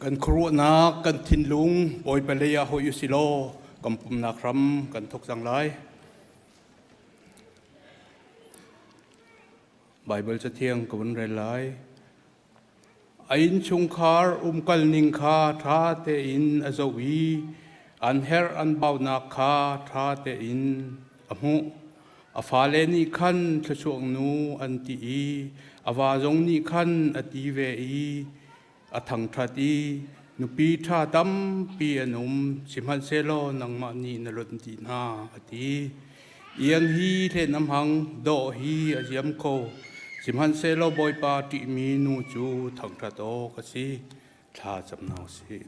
Kan khuaruahnak, kan thinlung Bawipa lei ah hoi usih law kan pumnak hram kan thawk cang lai. Baibal Cathiang ka vun rel lai. A innchungkhar umkalning kha ṭha tein a zoh i an herh an baunak kha ṭha tein a hmuh. A fale nih khan thluachuak nu an ti i a va zong nih khan a ti ve i a thangṭhat i nupi ṭha tampi an um, sihmanhsehlaw nangmah nih na lonh dih hna, a ti. Iang hi hlen a hmang, dawh hi a ziam ko, sihmanhsehlaw Bawipa ṭihmi nu cu thangṭhat awk a si. Thla cam hna u sih.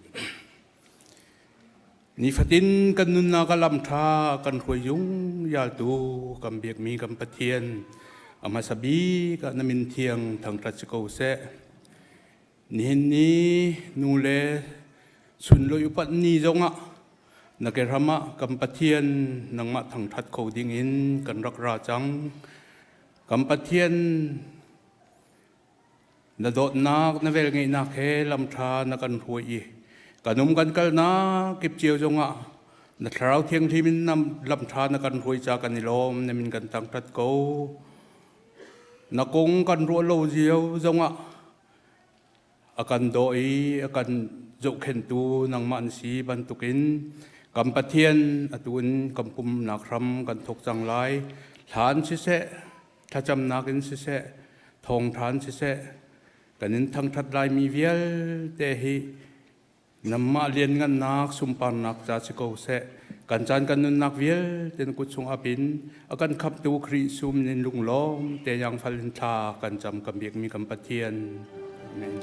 Nifatin kan nunnak a lam ṭha kan hruai zungzaltu kan biakmi kan Pathian a hmasa bik ah na min thiang thangṭhat si ko seh. Nihin ni nu le sunlawih upat ni zongah na ke hram ah kan Pathian nangmah thangṭhat kho dingin kan rak ra cang. Kan Pathian Na dawtnak, na velngeihnak he lamṭha na kan hruai i kan um kan kalnak kip cio zongah na Thlarau Thianghlim in lamṭha na kan hruai ca kan i lawm, na min kan thangṭhat ko. Na kong kan ruah lo cio zongah a kan daw i a kan zohkhenhtu nangmah na si bantukin kan Pathian atu in kan pumnak hram kan thawk cang lai. Hlan siseh, thlacamnak in siseh, thawngṭha in siseh, kan in thangṭhat laimi vialte hi nangmah lianngannak sunparnak ca si ko seh. Kan caan kan nunnak vialte na kut chung apin a kan khamtu Khrih sum in lunglawm te yang fal in thla kan cam kan biakmi kan Pathian. Amen.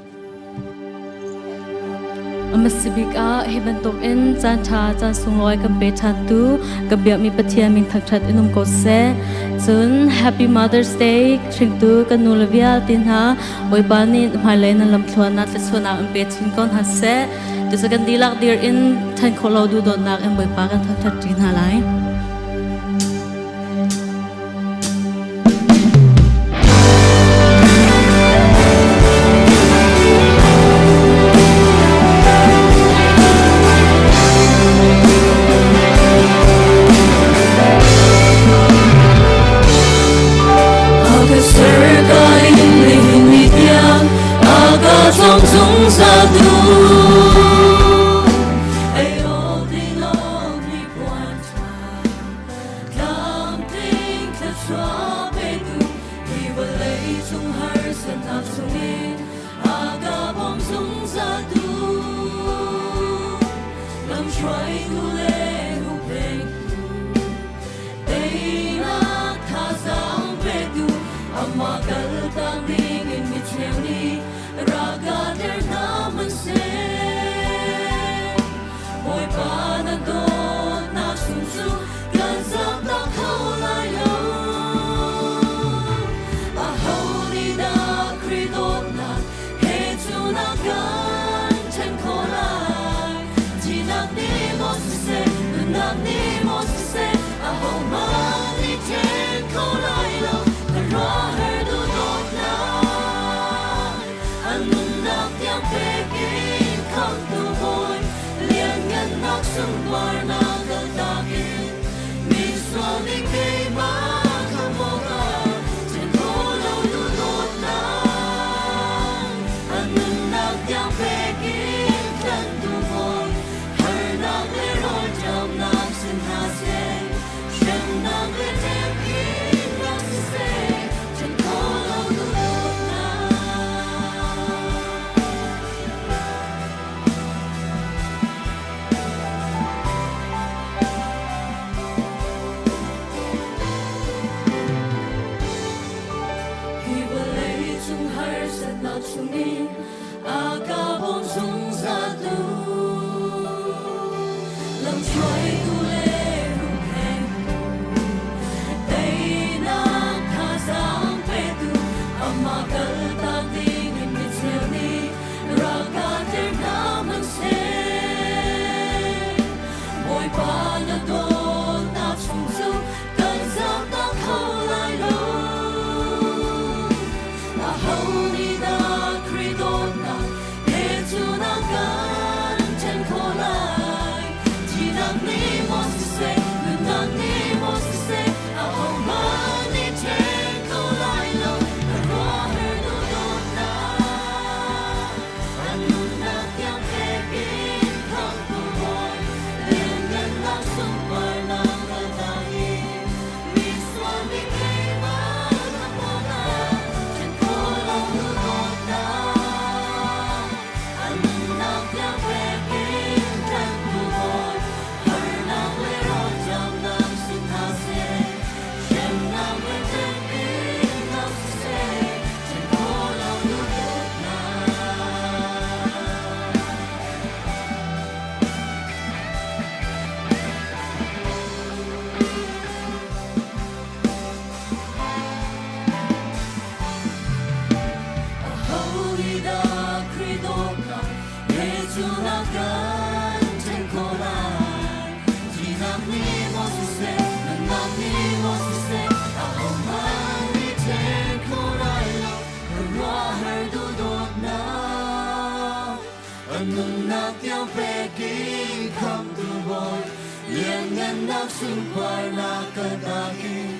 Amasibik ah hi bantuk in caan ṭha caan sunglawi kan pe ṭhantu kan biakmi Pathian min thangṭhat in um ko seh. Cun Happy Mother's Day hringtu kan nu le vialte hna Bawipa nih hmailei nan lamthluanak thluachuahnak in pe chin ko hna seh. Tucu kan dihlak dir in ṭhen khawh lo duhdawtnak in Bawipa kan thangṭhat ṭi hna lai. Dawtnak sunparnak kaltak in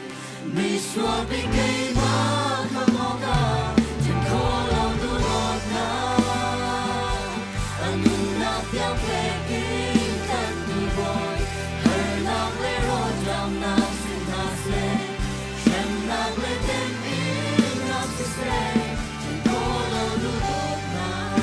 misual bik keimah khamh awkah then khawh lo duhdawtnak a nunnak tiang pek in kan bawi harnak le rawlṭamnak si hna seh hremnak le temhinnak siseh then khawh lo duhdawtnak.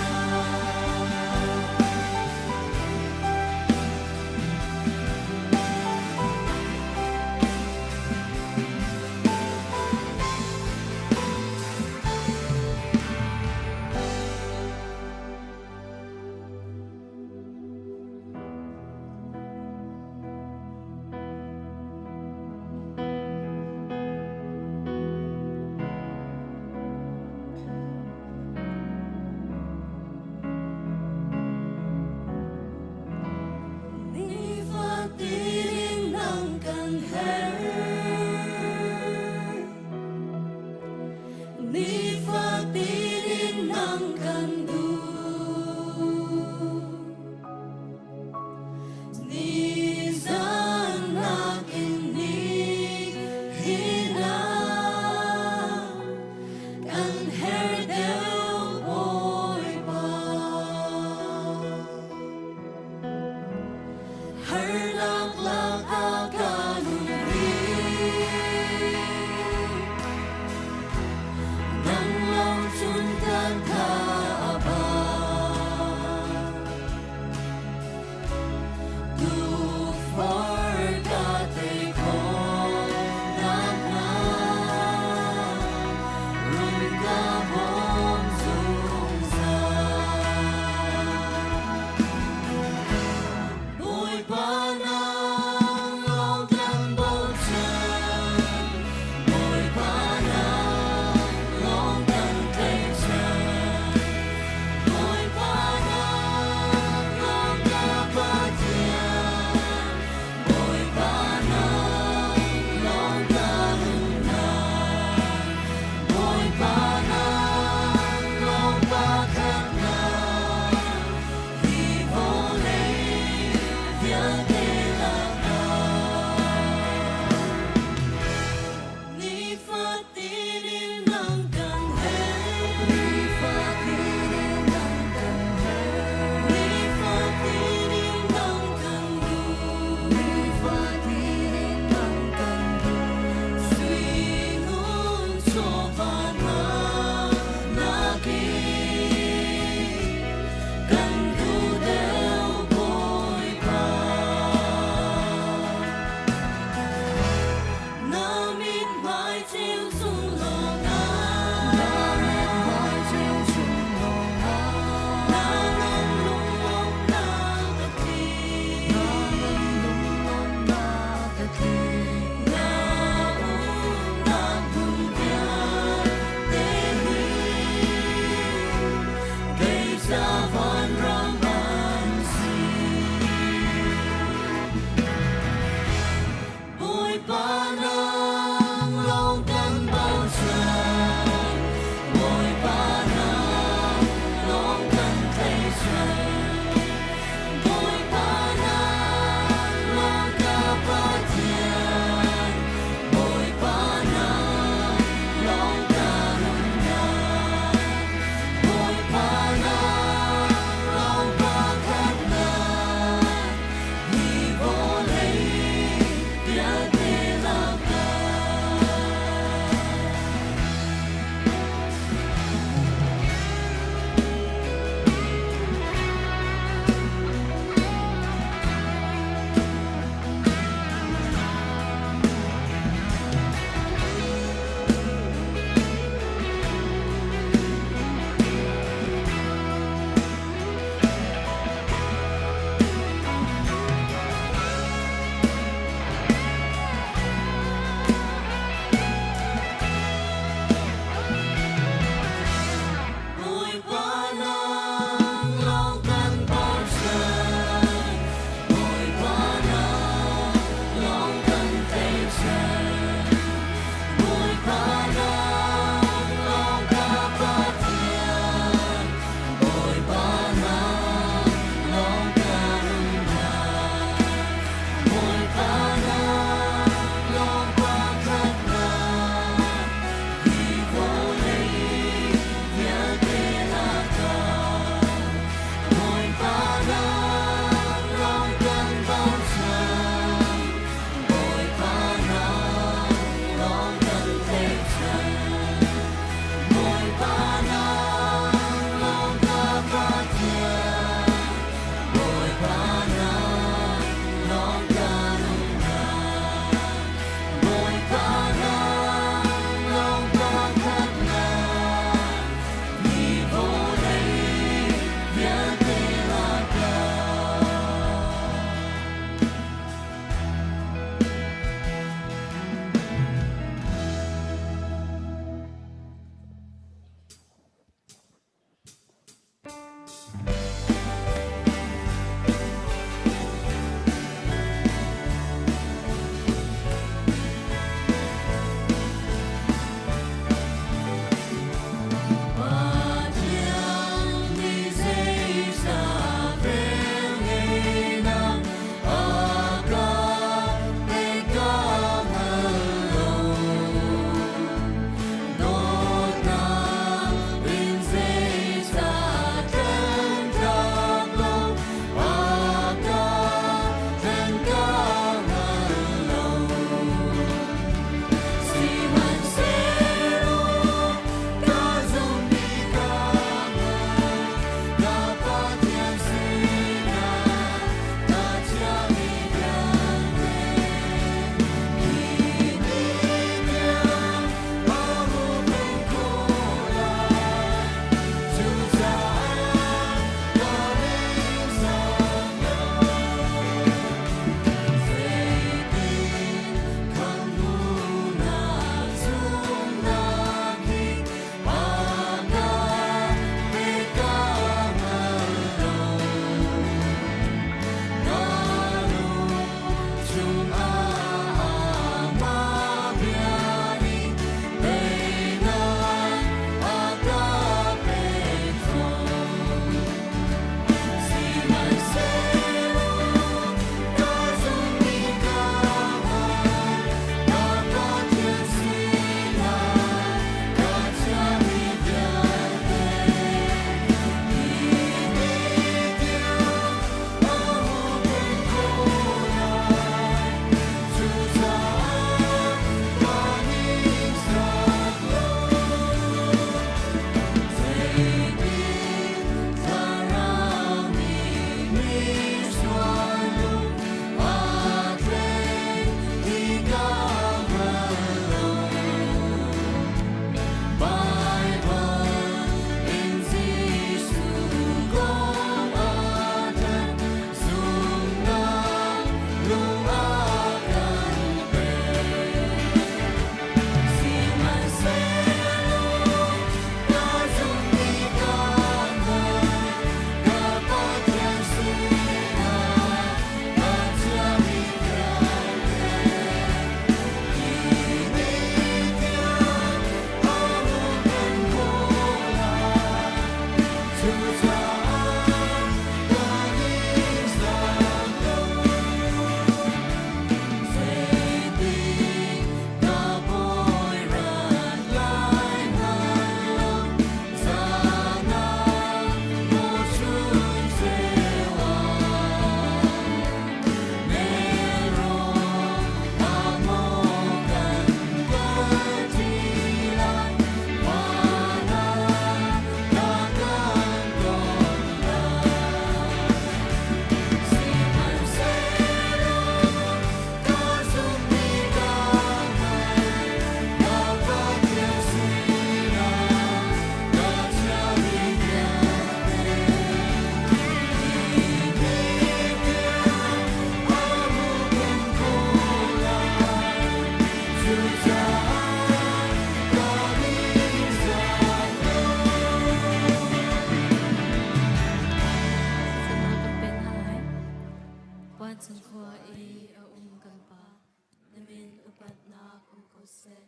ko seh.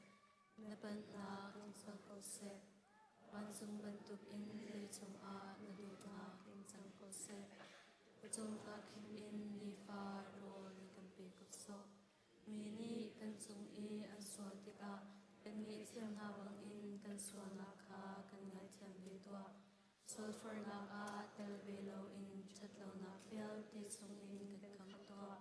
Na pennak rung cang ko seh. Vancung bantukin leicung ah na duhnak tling cang ko seh. Pawcawmnak khim in nifa rawl na kan pe ko sawh. Mi nih kan cung i an sual tikah kan ngaihthiam hna bangin kan sualnak kha kan ngaithiam ve tuah. Sualforhnak ah tel ve loin ṭhatlonak vialte chungin kan khamh tuah.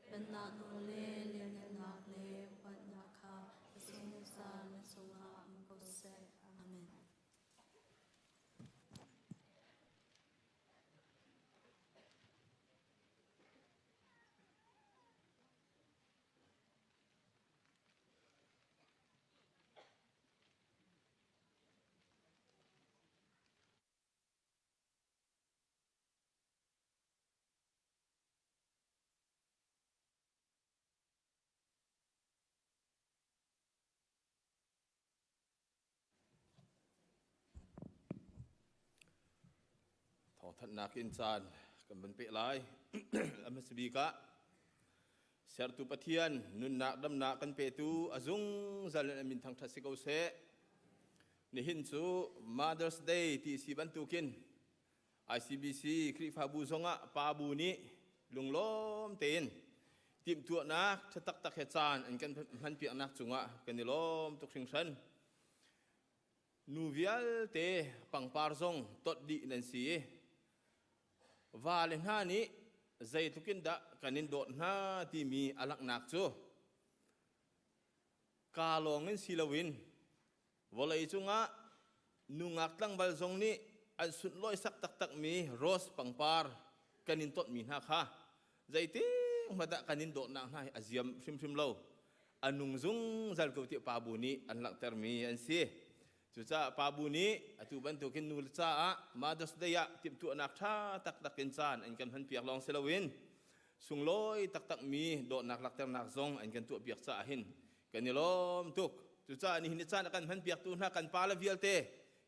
Pennak nawl le lianngannak le upatnak kha zungzal na cungah um ko seh. Amen. Thawngthanhnak in caan kan van peh lai. A hmasa bik ah sertu Pathian nunnak damnak kan petu a zungzal in a min thangṭhat si ko seh. Nihin cu Mother's Day ti si bantukin ICBC Khrihfabu zongah pa bu nih lunglawm tein timhtuahnak ṭha taktak he caan an kan hmanpiaknak cungah kan i lawm tuk hringhran. Nu vialte pangpar zong tot dih nan si i va le hna nih zeitluk in dah kan in dawt hna timi a langhnak cu kaa lawng in si loin Vawlei cungah nungak tlangval zong nih an sunlawisak taktakmi rose pangpar kan in tonhmi hna kha zeitik hmanh ah kan in dawtnak hna hi a ziam hrimhrim lo. A nung zungzal ko tiah pa bu nih an langhtermi an si. Cucaah pa bu nih atu bantukin nu le caah Mother's Day ah timhtuahnak ṭha taktak in caan an kan hmanpiak lawng si loin sunglawi taktakmi dawtnak langhternak zong an kan tuahpiak caah hin kan i lawm tuk. Cucaah nihin ni caan a kan hmanpiaktu hna kan pa le vialte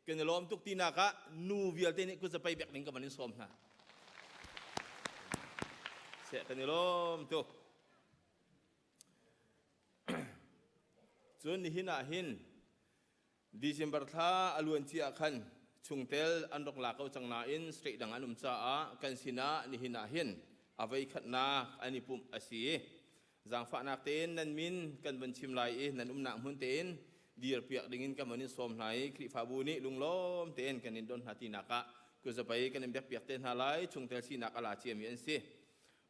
kan i lawm tuk tinak ah nu vialte nih kut zapei bek ding ka van in sawm hna. Seh kan i lawm tuk. Cun nihin ah hin December thla a luan cia ah khan chungtel an rak la ko cang nain state dang an um caah kan sinah nihin ah hin a voi khatnak an i pumh a si. Zaangfahnak tein nan min kan van chim lai i nan umnak hmun tein dirpiak dingin kan van in sawm hna i Khrihfabu nih lunglawm tein kan in don hna tinak ah kuzapei kan in biakpiak te hna lai chungtel sinak a la ciami an si.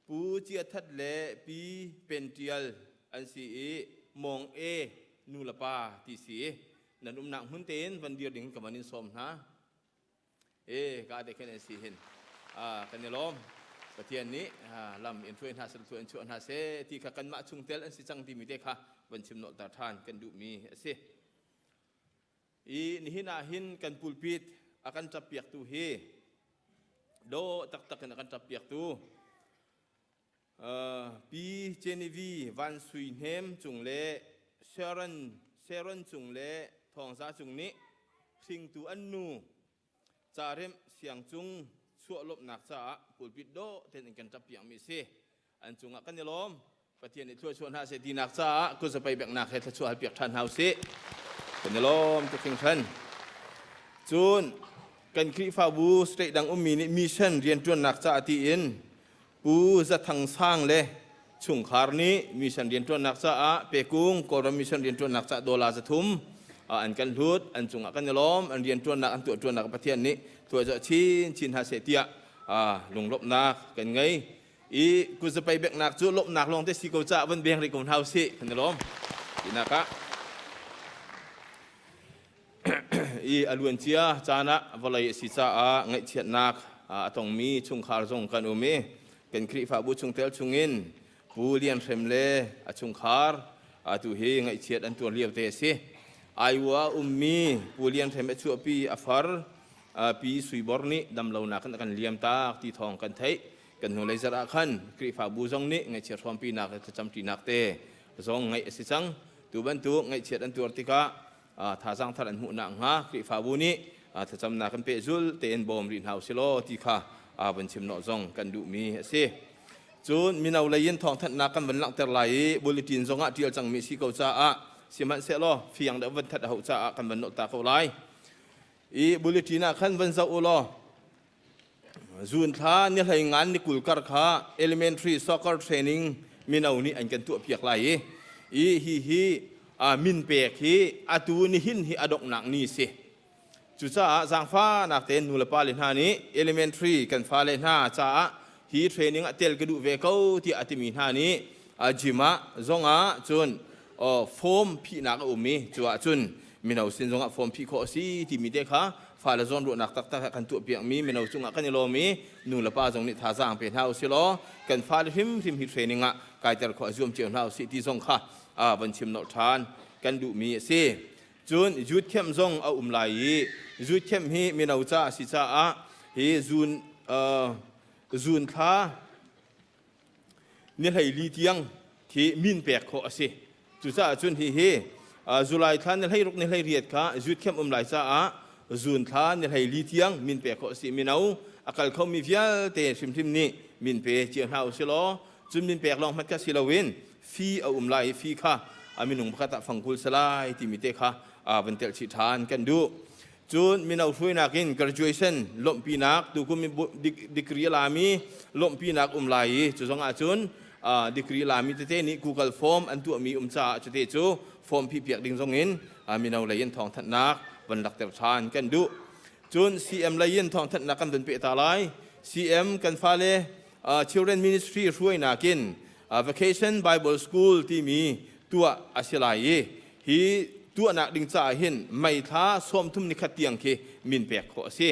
Pu Cia That le Pi Pen Ṭial an si i Mawng E nu le pa ti si. Nan umnak hmun tein van dir ding ka van in sawm hna. E ka te khin an si hin. Kan i lawm. Pathian nih lam in hruai hna seh in chuah hna seh ti kha kanmah chungtel an si cang timi te kha van chim nolhter ṭhan kan duhmi a si. I nihin ah hin kan pulpit a kan ṭappiaktu hi dawh taktak in a kan ṭappiaktu Pi Genevieve Van Sui Hnem cung le Sharon Sharon cung le Thawngza cung nih hringtu an nu Caremh Siangcung chuah lawmhnak caah pulpit dawh tein an kan ṭappiakmi a si. An cungah kan i lawm. Pathian nih thluachuah hna seh tinak caah kutzapai beknak he thluachuah halpiak ṭhan hna usih. Kan i lawm tuk hringhran. Cun kan Khrihfabu state dang ummi nih mission rianṭuannak caah tiin Pu Za Thang Sang le chungkhar nih mission rianṭuannak caah Pekung Kawlram mission rianṭuannak caah dollar 300 an kan hlut. An cungah kan i lawm. An rianṭuannak an tuahṭuannak Pathian nih thluachuah chinchin hna seh tiah lunglawmhnak kan ngei. I kutzapai beknak cu lawmhnak lawng te si ko caah van beng rih ko hna usih kan i lawm. Tinak ah i a luan cia caan ah vawlei a si caah ngaihchiatnak a tongmi chungkhar zong kan um i kan Khrihfabu chungtel chungin Pu Lian Hrem le a chungkhar atu hi ngaihchiat an tuar lio te a si. Iowa ummi Pu Lian Hrem a chuahpi a far Pi Sui Bor nih damlonak in a kan liam tak ti thawng kan theih. Kan hnulei zarh ah khan Khrihfabu zong nih ngaihchiat hrawmpinak le thlacamṭinak te zong ngeih a si cang. Tu bantuk ngaihchiat an tuar tikah thazaang thar an hmuh nakhnga Khrihfabu nih thlacamnak kan pehzul tein bawm rih hna usih law ti kha van chim nawh zong kan duhmi a si. Cun mino lei in thawngthanhnak kan van langhter lai i bulletin zongah ṭial cangmi a si ko caah Sihmanhsehlaw fiang deuh van that a hauh caah kan van nolh ta ko lai. I bulletin ah khan van zoh u law June thla ni hlei ngan ni 20 kar kha elementary soccer training mino nih an kan tuah piak lai i i hi hi min pek hi atu nihin hi a donghnak ni si. Cucaah zaangfahnak tein nulepa le hna nih elementary kan fale hna caah hi training ah tel ka duh ve ko tiah a timi hna nih gym ah zongah cun form phihnak a um i cu ahcun mino sin zongah form phih khawh a si timi te kha fale zawnruahnak taktak he kan tuahpiakmi mino cungah kan i lawm i nu le pa zong nih thazaang pe hna usih law kan fale hrimhrim hi training ah kaiter khawh zuam cio hna usih ti zong kha van chim nolh ṭhan kan duhmi a si. Cun youth camp zong a um lai i youth camp hi mino ca a si caah hi zun zun thla ni 14 tiang khi min pek khawh a si. Cucaah cun hihi July thla ni 16 ni 18 kha youth camp um lai caah June thla ni 14 tiang min pek khawh a si. Mino a kal khomi vialte hrimhrim nih min pe cio hna usih law cun min pek lawng hmanh kha si loin fee a um lai i fee kha a minung pakhat ah fangkul salai timi te kha van telh chih ṭhan kan duh. Cun mino hruainak in graduation lawmhpinak tukum degree a lami lawmhpinak um lai i cu zong ahcun degree lami tete nih Google form an tuahmi um caah cute cu form phihpiak ding zong in mino lei in thawngthanhnak van lakter ṭhan kan duh. Cun CM lei in thawngthanhnak kan van peh ta lai. CM kan fale Children Ministry hruainak in Vacation Bible School timi tuah a si lai i hi tuahnak ding caah hin May thla 31 tiang khi min pek khawh a si.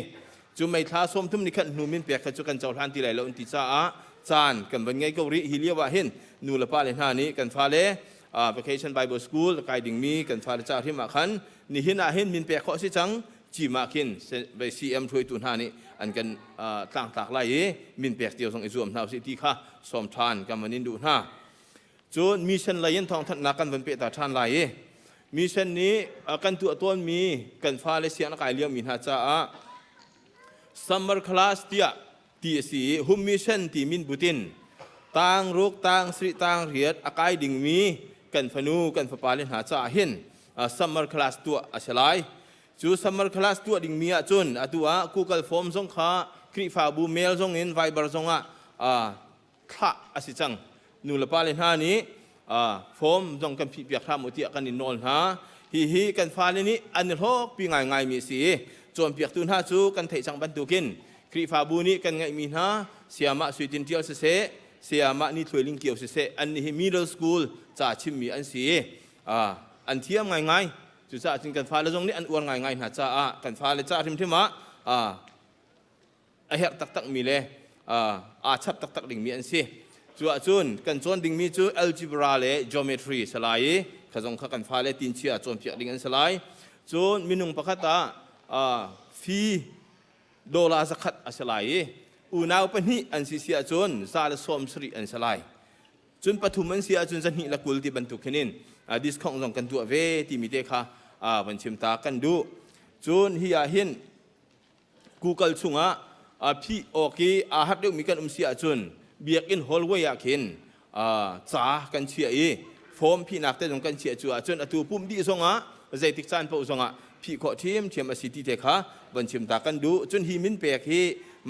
Cu May thla 31 hnu min pek kha cu kan cohlan ti lai lo an ti caah caan kan van ngei ko rih. Hi lio ah hin nu le pa le hna nih kan fale Vacation Bible School kai dingmi kan fale ca hrim ah khan nihin ah hin min pek khawh a si cang. Cim ah khin CM hruaitu hna nih an kan tlangtlak lai i min pek cio zong i zuam hna usih ti kha sawm ṭhan kan van in duh hna. Cun mission lei in thawngthanhnak kan van pehta ṭhan lai i mission nih kan tuah tawnmi kan fale sianginn a kai liomi hna caah summer class tiah ti a si i hum mission ti min butin tang ruk tang sarih tang riat a kai dingmi kan fanu kan fapa le hna caah hin summer class tuah a si lai. Cu summer class tuah dingmi ahcun atu ah Google Form zong kha Khrihfabu mail zong in Viber zong ah thlah a si cang. Nu le pa le hna nih form zong kan phihpiak hram u tiah kan in nawl hna. Hihi kan fale nih an i hlawkpi ngaingaimi a si i cawnpiaktu hna cu kan theih cang bantukin Khrihfabu nih kan ngeihmi hna Sayamah Sui Tin Ṭial siseh, Sayamah Ni Thluai Ling Kio siseh, annih hi middle school ca chimmi an si i an thiam ngaingai. Cucaah cun kan fale zong nih an uar ngaingai hna caah kan fale ca hrimhrim ah a herh taktakmi le aa chap taktak dingmi an si. Cu ahcun kan cawn dingmi cu algebra le geometry si lai i kha zong kha kan fale tinchia cawnpiak ding an si lai. Cun minung pakhat ah fee dollar 100 a si lai i unau pahnih an si si ahcun 170 an si lai. Cun pathum an si ahcun 220 ti bantuk khin in discount zong kan tuah ve timi te kha van chim ta kan duh. Cun hi ah hin Google chungah phih awk i aa harh deuhmi kan um si ahcun biakinn hallway ah khin ca kan chiah i form phihnak te zong kan chiah cu ahcun atu pumh dih zongah zeitik caan paoh zongah phih khawh ṭhiamṭhiam a si ti te kha von chim ta kan duh. Cun hi min pek hi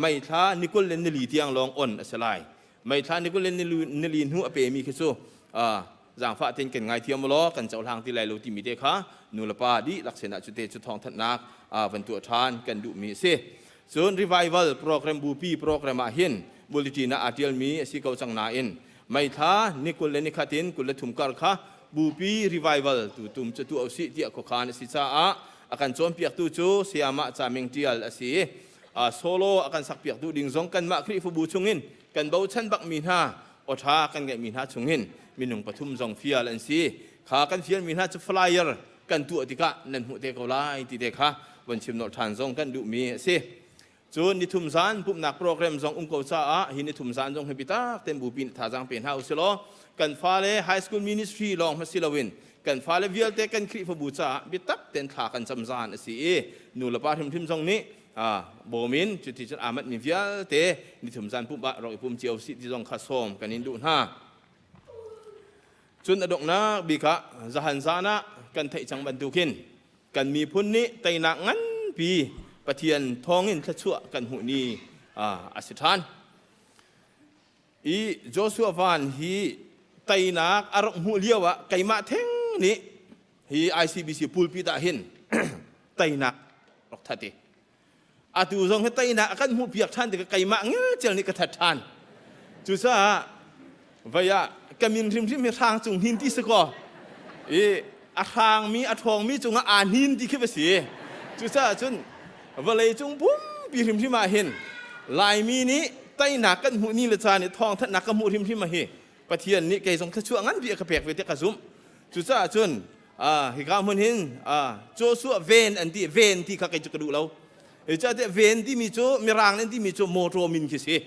May thla ni 24 tiang lawng on a si lai. May thla ni 24 hnu a pemi khi cu zaangfah tein kan ngaithiam law kan cohlang ti lai lo timi te kha nu le pa dihlak sinah cu te cu thawngthanhnak van tuah ṭhan kan duhmi a si. Cun revival program bupi program ah hin bulletin ah aa ṭialmi a si ko cang nain May thla ni 21 in 23 kar kha bupi revival tu tum cu tuah usih tiah khuakhan a si caah a kan cawnpiaktu cu sayamah Ca Ming Ṭial a si i solo a kan sakpiak duh ding zong kanmah Khrihfabu chungin kan bochan bakmi hna awṭha kan ngeihmi hna chungin minung pathum zong fial an si. Kha kan fialmi hna cu flyer kan tuah tikah nan hmuh te ko lai ti te kha von chim nolh ṭhan zong kan duhmi a si. Cun nithum zan pumhnak program zong um ko caah hi nithum zan zong hi bitak ten bupi nih thazaang pe hna usih law kan fale high school ministry lawng hma si loin kan fale vialte kan Khrihfabu caah biatak ten thla kan cam zan a si i nu le pa hrimhrim zong nih bawm in cuti cun aa manhmi vialte nithum zan pumh ah rak i pum cio sih ti zong kha sawm kan in duh hna. Cun a donghnak bik ah zahan zan ah kan theih cang bantukin kan miphun nih teinak nganpi Pathian thawngin thluachuah kan hmuh ni a si ṭhan. I Joshua Van hi teinak a rak hmuh lio ah keimah theng nih hi ICBC pulpit ah hin teinak rak that i atu zong hi teinak a kan hmuh piak ṭhan tikah keimah ngelcel nih ka that ṭhan. Cucaah vei ah ka min hrimhrim hi hrang cung hnin ti si kaw i a hrangmi a ṭhawngmi cungah aa hnin ti khi va si. Cucaah cun vawlei cung pumpi hrimhrim ah hin Laimi nih teinak kan hmuh ni le caan i thawngthanhnak ka hmuh hrimhrim a hi Pathian nih kei zong thluachuah nganpi a ka pek ve tiah ka zumh. Cucaah cun hika hmun hin Joshua ven an ti ven ti kha kei cu ka duh lo. Zeicahtiah ven timi cu Mirang an timi cu motor min khi si.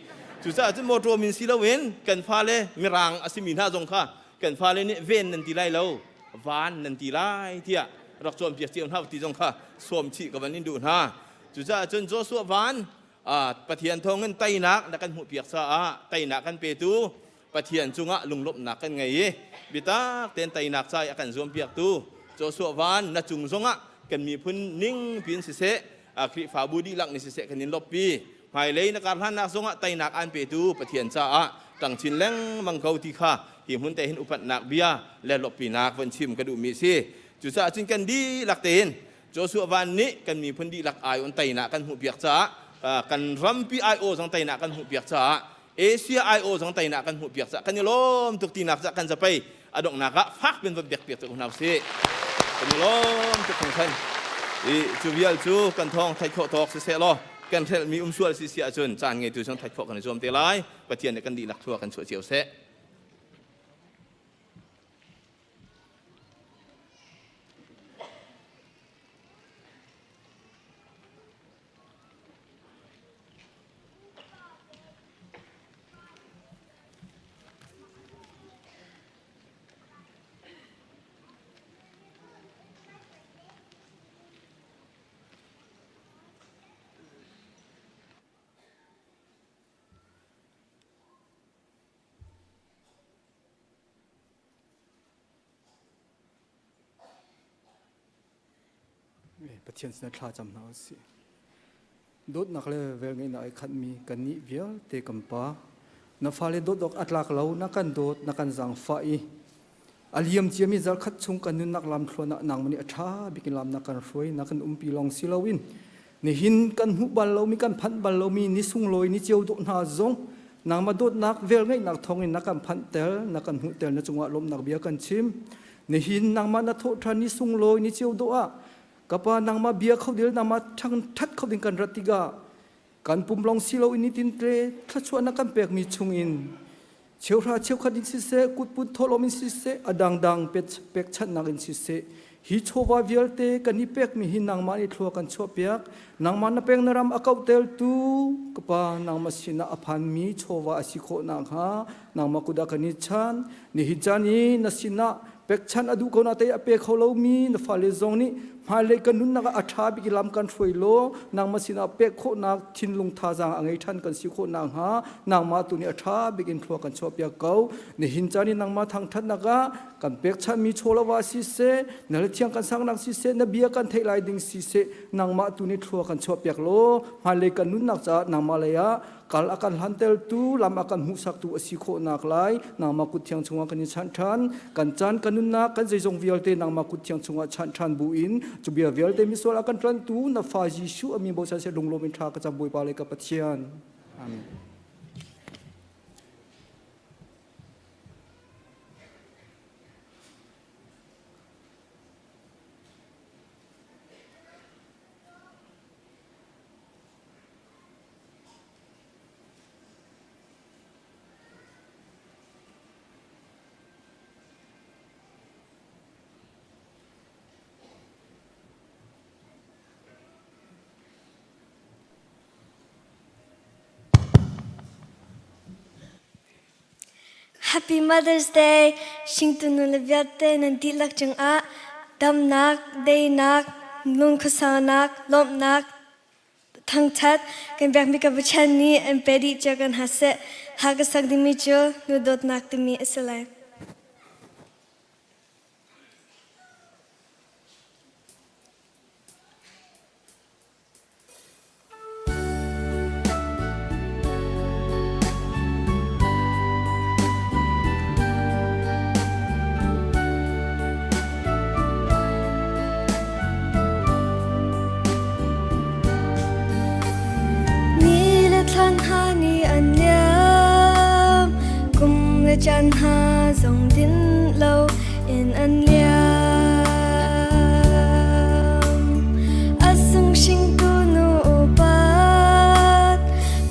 Cucaah cun motor min si loin kan fale Mirang a simi hna zong kha kan fale nih ven nan ti lai lo, van nan ti lai tiah rak cawnpiak cio hna ti zong kha sawm chih ka van in duh hna. Cucaah cun Joshua van Pathian thawngin teinak na kan hmuhpiak caah teinak kan petu Pathian cungah lunglawmhnak kan ngei i biatak tein teinak ca i a kan zuampiaktu Joshua van na cung zongah kan miphun ning piin siseh Khrihfabu dihlak nih siseh kan in lawppi hmailei na kar hlannak zongah teinak aan petu Pathian caah ṭang chin lengmang ko ti kha hi hmun te hin upatnak bia le lawppinak von chim ka duhmi a si. Cucaah cun kan dihlak tein Joshua van nih kan miphun dihlak ai on teinak kan hmuhpiak caah kan rampi ai-aw zong teinak kan hmuhpiak caah Asia ai-aw zong teinak kan hmuhpiak caah kan i lawm tuk tinak caah kan zapei a donghnak ah fak bin von pek piak cu hna usih. Kan i lawm tuk hringhran. I cu vial cu kan thawng theih khawh tawk siseh law kan hrelhmi um sual si si ahcun caan ngeitu zong theih khawh kan i zuam te lai. Pathian nih kan dihlak thua kan chuah cio seh. Pathian sinah thla cam hna usih. Dawtnak le velngeihnak ai khatmi kannih vialte kan Pa, na fale dawt awk a tlak lo, na kan dawt, na kan zaangfah i a liam ciami zarkhat chung kan nunnak lamthluan ah nangmah nih a ṭha bik in lam na kan hruai, na kan umpi lawng si loin nihin kan hmuh bal lomi kan phanh bal lomi ni sunglawi ni ceu dawh hna zong nangmah dawtnak velngeihnak thawngin na kan phanhter na kan hmuhter na cungah lawmhnak bia kan chim nihin nangmah na thawhṭhan ni sunglawi ni ceu dawh ah kapa nangmah bia kho dil nangmah ṭhangṭhat kho ding kan rat tikah kan pum lawng si loin nitin tle thluachuahnak kan pekmi chungin cheuhra cheukhat in siseh kutput thawhlawm in siseh a dangdang pekchanhnak in siseh hi chawva vialte kan i pekmi hi nangmah nih thlua kan chuahpiak nangmah na peng na ram a kauhtertu ka pa nangmah sinah a phanmi chawva a si khawh nakhnga nangmah kut ah kan i chan nihin caan i na sinah pekchanh a duh ko na te a pe kho lomi na fale zong nih hmailei kan nunnak ah a ṭha bik i lam kan hruai law nangmah sinah pek khawhnak thinlung thazaang a ngei ṭhan kan si khawh nakhnga nangmah tu nih a ṭha bik in thlua kan chuahpiak ko. Nihin caan i nangmah thangṭhatnak ah kan pekchanhmi chawlava siseh, na le thiang kan saknak siseh, na bia kan theih lai ding siseh, nangmah tu nih thlua kan chuahpiak law hmailei kan nunnak caah nangmah lei ah kal a kan hlantertu lam a kan hmuhsaktu a si khawhnak lai nangmah kut thiang chungah kan i chanh ṭhan kan caan kan nunnak kan zeizong vialte nangmah kut thiang chungah chanh ṭhan bu in cu bia vialte misual a kan tlantu na fa Jesuh a min bochan seh lunglawm in ṭha ka cam Bawipa le ka Pathian Amen. Happy Mother's Day! Hringtu nu le vialte nan dihlak cungah damnak, deinak, lungkhuasaunak, lawmhnak, Thangṭhat kan biakmi ka Pathian nih an pe dih cio kan hna seh. Hla ka sak dingmi cu nu dawtnak timi a si lai. Thlan hna nih an liam, kum le caan hna zong din lo in an liam. A sung hringtu nu upat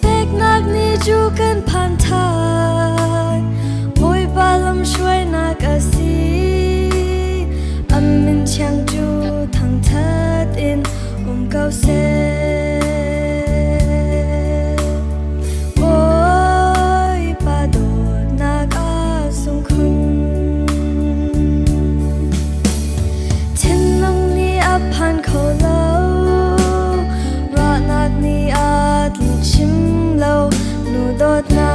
peknak ni cu kan phan than. Bawipa lamhruainak a si. An min thiang cu thangthat in um ko seh. Bawipa dawtnak a sung khun. Thinlung nih a phan kho lo, ruahnak nih a tlinh chim lo, nu dawtnak.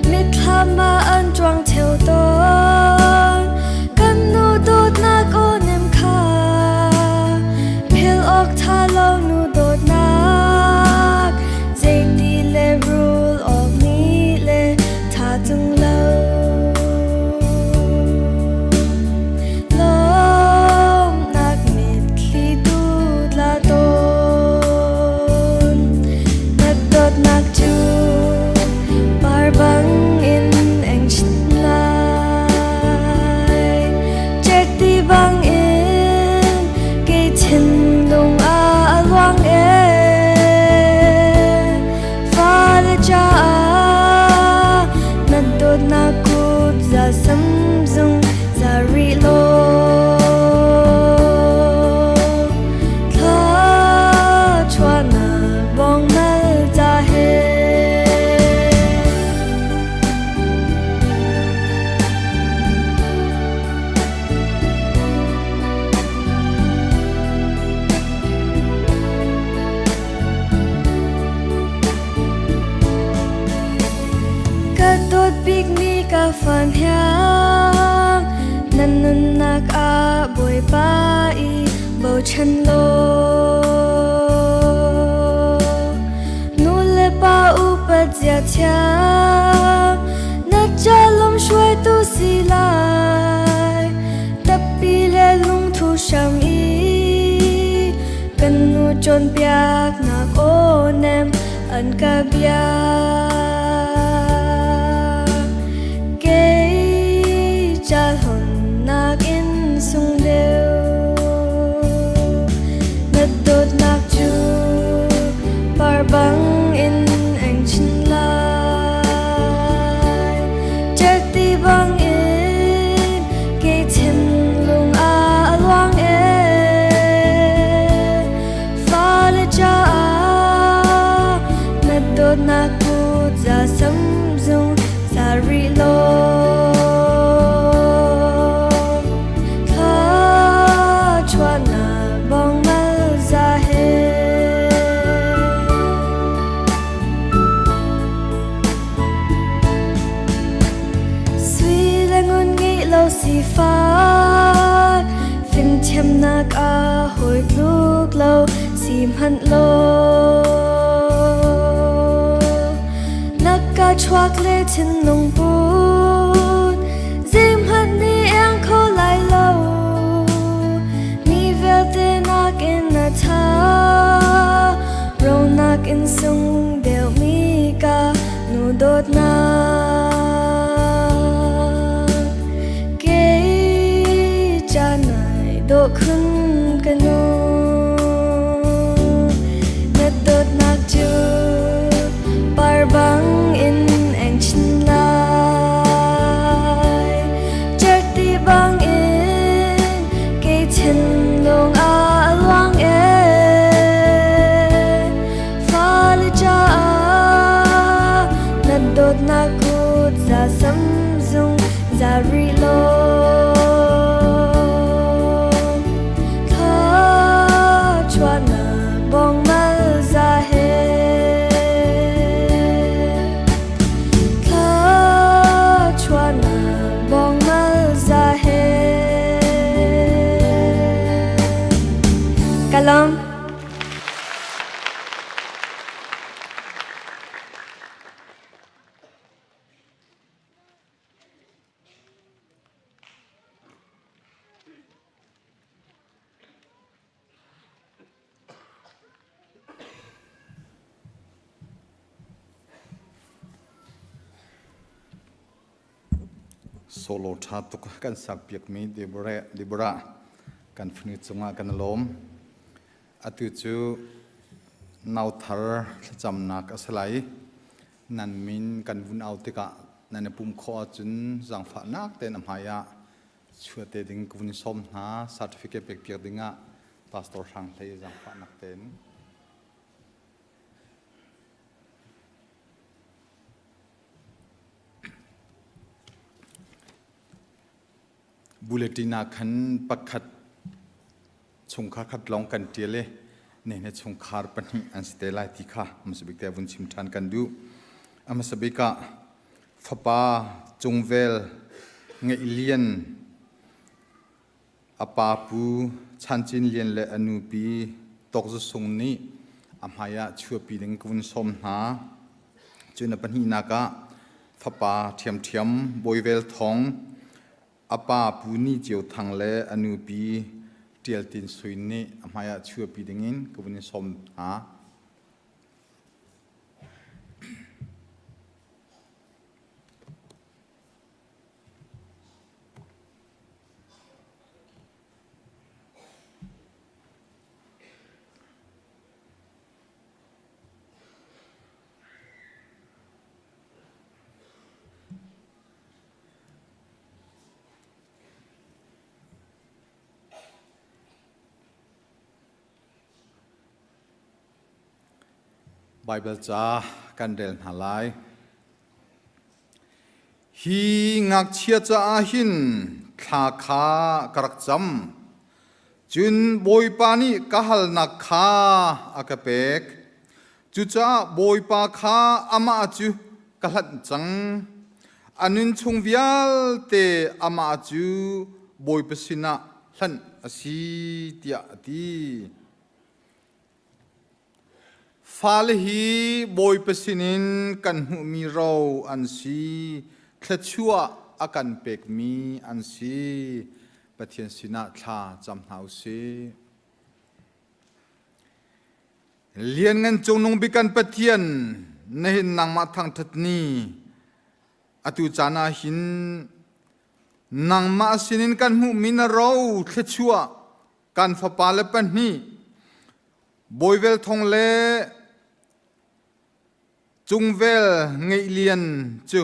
Mitthlam ah an ṭuang ṭheo tawn, kan nu dawtnak aw nem kha, philh awk ṭha lo nu dawtnak, zeiti le rul awk nih le ṭha tung lo. Lawmhnak mitthli tu tla tawn, na dawtnak cu par bangin eng chin lai. Cerhti bangin kei thinlung ah a luang ee. Fale caah na dawtnak kut za sam zung za rih law. Thluachuahnak bawng mal ca he. Ka dawt bikmi ka fahniang, na nunnak ah Bawipa i bochan law. Nu le pa upat zia thiam, na ca lamhruaitu si lai. Tappi le lungthu hram i kan nu cawnpiaknak aw nem an ka bia. Kei ca hlonnak in sung deuh, na dawtnak cu par bangin eng chin lai. Cerhti bangin kei thinlung ah a luang ee. Fale caah na dawtnak kut za sam zung za rih law. Thluachuahnak bawng mal za he. Sui le ngun ngeih lo sifak, fimthiamnak ah hawi tluk lo si hmanh law. Na ka chuak le thinlung put, zeihmanh nih iang kho lai lo. Mi vialte nakin na ṭha, ronak in sung deuhmi ka nu dawtnak. Kei ca nai dawh khun ka nu, na dawtnak cu par bangin eng chin lai. Cerhti bangin kei thinlung ah a luang ee. Fale caah na dawtnak kut za sam zung za rih law. Thluachuahnak bawng mal za he. Thluachuahnak bawng mal za he. Ka lawm. Solo ṭha tuk kan sakpiakmi Deborah kan fanu cungah kan lawm. Atu cu nauthar thlacamnak a si lai. Nan min kan vun au tikah nan i pum khawh ahcun zaangfahnak tein a hmai ah chuahte ding ka vun sawm hna. Certificate pekpiak dingah Pastor Hrang Hlei zaangfahnak tein. Bulletin ah khan pakhat chungkhar khat lawng kan ṭial i nehne chungkhar pahnih an si te lai ti kha hmasa bik te vun chim ṭhan kan duh. A hmasa bik ah fapa Cungvel Ngeih Lian A pa Pu Chan Cin Lian le a nupi Tawk Za Sung nih a hmai ah chuahpi ding ka vun sawm hna. Cun a pahnihnak ah fapa ṭhiamṭhiam Bawi Vel Thawng, a pa Pu Ni Ceu Thang le a nupi Ṭial Tin Sui nih a hmai ah chuahpi dingin ka vun in sawm hna. Baibal ca kan rel hna lai. Hi ngakchia caah hin thla kha ka rak cam. Cun Bawipa nih ka halnak kha a ka pek. Cucaah Bawipa kha amah cu ka hlanh cang. A nun chung vialte amah cu Bawipa sinah hlanh a si, tiah a ti. Fale hi Bawipa sinin kan hmuhmi ro an si, thluachuah a kan pekmi an si. Pathian sinah thla cam hna u sih. Lianngan Cungnung bik kan Pathian, nihin nangmah thangṭhat ni atu caan ah hin nangmah sinin kan hmuhmi na ro thluachuah kan fapale pahnih Bawivel Thong le Cungvel Ngeih Lian cu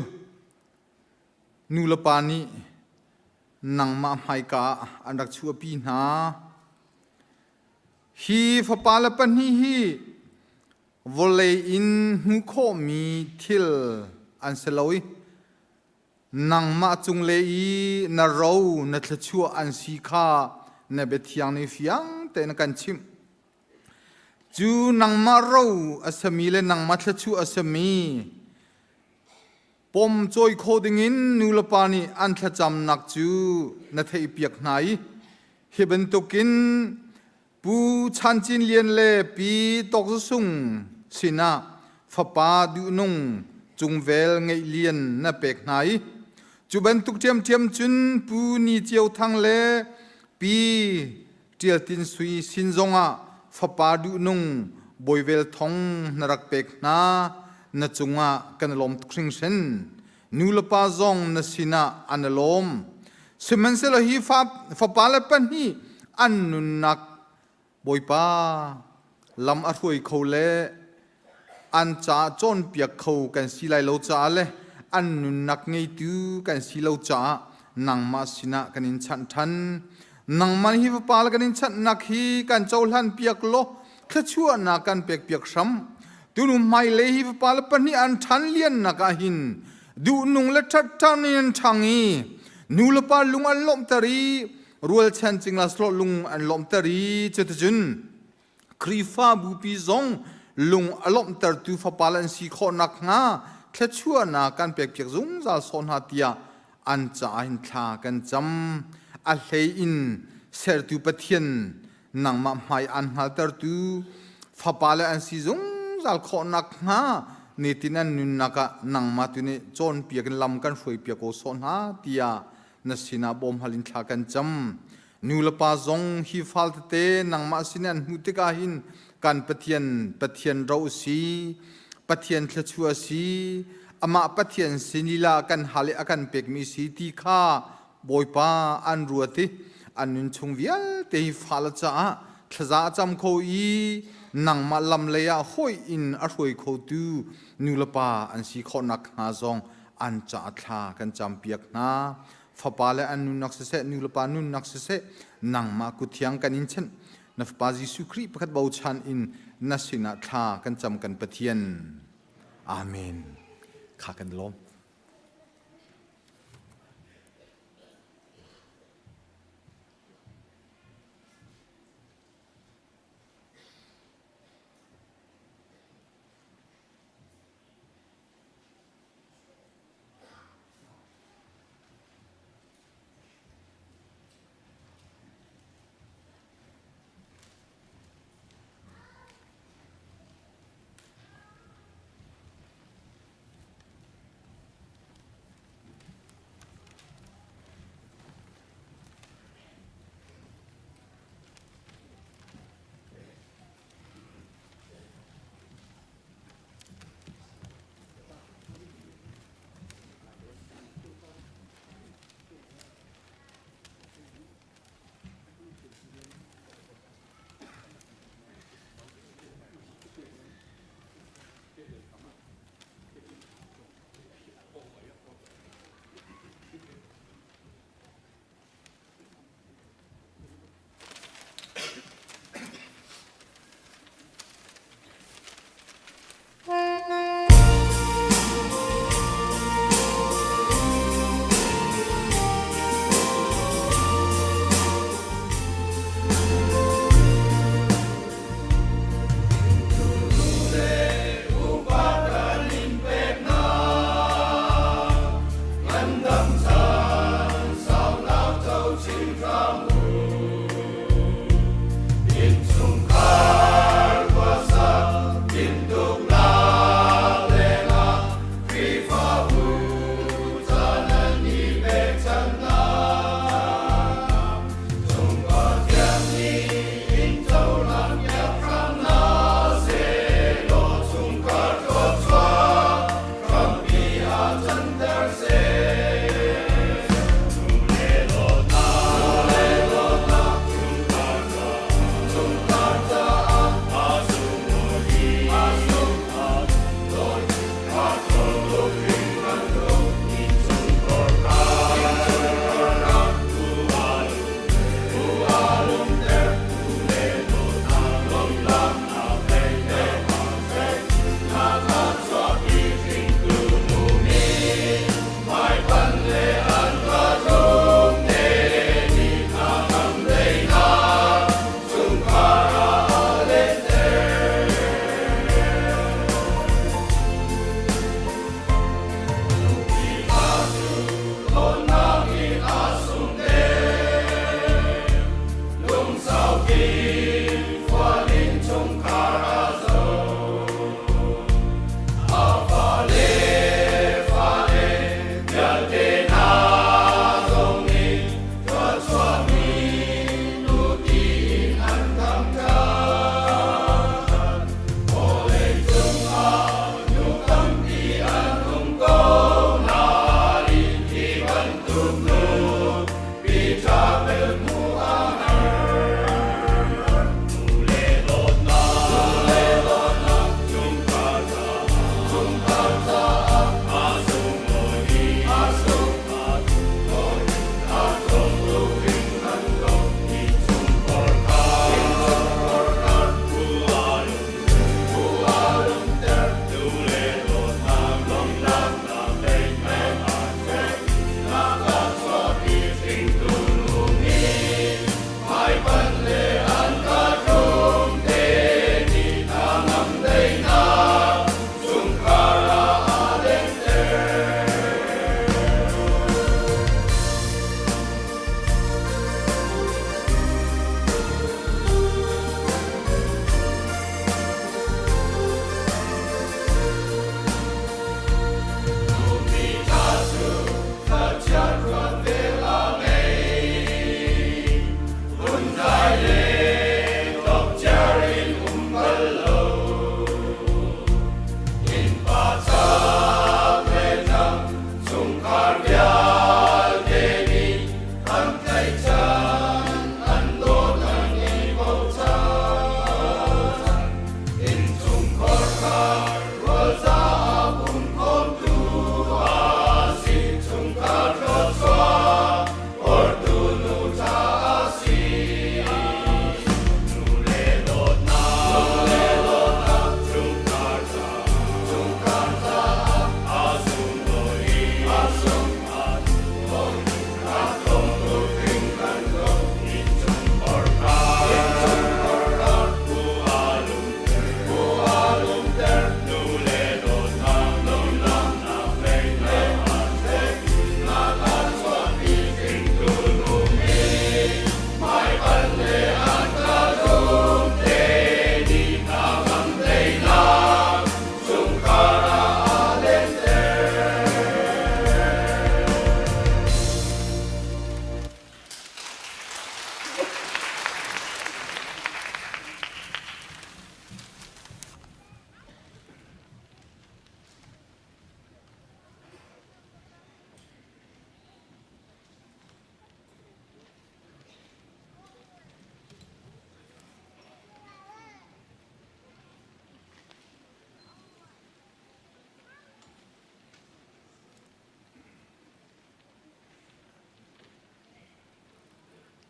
nu le pa nih nangmah hmaika ah an rak chuahpi hna. Hi fapale pahnih hi vawlei in hmuh khawhmi thil an si lo i Nangmah cunglei i na ro na thluachuah an si kha na biathiang nih fiang tein a kan chimh. Cu nangmah ro a sami le nangmah thluachuah a sami pom cawi kho dingin nulepa nih an thlacamnak cu na theihpiak hna i hi bantukin Pu Chan Cin Lian le Pi Tawk Za Sung sinah fapa duhnung Cungvel Ngeih Lian na pek hna i cu bantuk ṭhiamṭhiam cun Pu Ni Ceu Thang le Pi Ṭial Tin Sui sin zongah fapa duhnung Bawivel Thong na rak pek hna na cungah kan i lawm tuk hringhran. Nu le pa zong na sinah an i lawm. Sihmanhsehlaw hi fapa le pahnih an nunnak Bawipa lam a hruai kho le an caah cawnpiak kho kan si lai lo caah le an nunnak ngeitu kan si lo caah nangmah sinah kan in chanh ṭhan. Nangmah hi fapa le kan in chanhnak hi kan cohlan piak law thluachuahnak kan pek piak hram. Tunu hmailei hi fapa le pahnih an ṭhan liannak ah hin duhnung le ṭhatṭhan in an ṭhang i nu le pa lung an lawmhter i rualchan cingla slawh lung an lawmhter i cuticun Khrihfabu pi zong lung a lawmhtertu fapa le an si khawh nakhnga thluachuahnak kan pekpiak zungzal sawh hna tiah an caah hin thla kan cam. A hlei in sertu Pathian nangmah hmai aan hngaltertu fapa le an si zungzal khawh nakhnga nitin an nunnak ah nangmah tu nih cawnpiak in lam kan hruaipiak ko sawh hna tiah na sinah bawmhal in thla kan cam. Nu le pa zong hi fal tete nangmah sin an hmuh tikah hin kan Pathian Pathian ro si Pathian thluachuah si. amah Pathian sin lila kan hal i a kan pekmi si ti kha Bawipa an ruat i an nun chung vialte hi fale caah thlaza a cam kho i nangmah lam lei ah hawi in a hruai khotu nulepa an si khawh nakhnga zong an caah thla kan campiak hna. Fapa le an nunnak siseh, nulepa nunnak siseh, nangmah kut thiang kan in chanh. Na Fapa Jesuh Khrih pakhat bochan in na sinah thla kan cam kan Pathian. Amen. Kha kan lawm.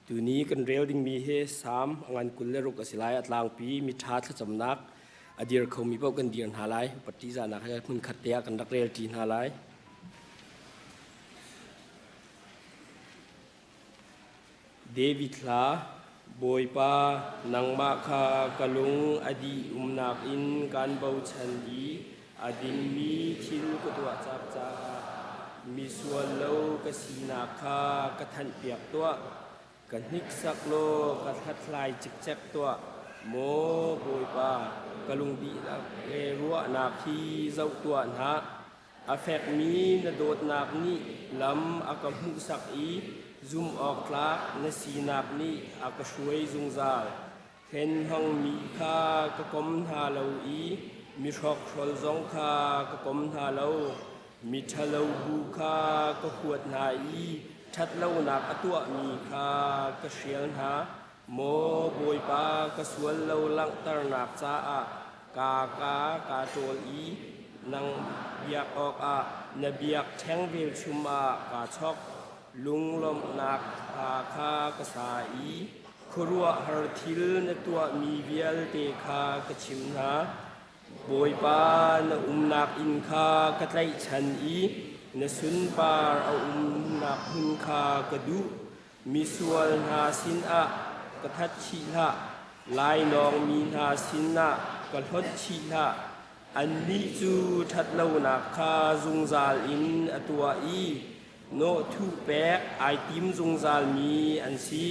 Tuni kan rel dingmi hi Salm a ngan 26 a si lai. A tlangpi miṭha thlacamnak a dir khomi paoh kan dir hna lai. Upat ṭihzahnak he hmunkhat te ah kan rak rel ṭi hna lai. David hla Bawipa nangmah kha ka lung a dih umnak in kaan bochan i a dingmi thil ka tuah cak caah misual lo ka sinak kha ka thanhpiak tuah. Ka hniksak law ka hlathlai cikcek tuah. Maw Bawipa, ka lung dihlak le ruahnak hi zoh tuah hna. A fekmi na dawtnak nih lam a ka hmuhsak i zumhawktlak na sinak nih a ka hruai zungzal. Hlen hmangmi kha ka kom hna lo i mihrokhrol zong kha ka kom hna lo. Miṭhalo bu kha ka huat hna i ṭhatlonak a tuahmi kha ka hrial hna. Maw Bawipa, ka sual lo langhternak caah kaa ka kaa ṭawl i nang biak awkah na biakṭheng velchum ah kaa chok. Lunglawmhnak hla kha ka sa i khuaruahhar thil na tuahmi vialte kha ka chim hna. Bawipa, na umnak inn kha ka tlaihchan i na sunpar a umnak hmun kha ka duh. Misual hna sinah ka that chih hlah, lainawngmi hna sinah ka hlonh chih hlah. Annih cu ṭhatlonak kha zungzal in a tuah i nawhthuh pek ai tim zungzalmi an si.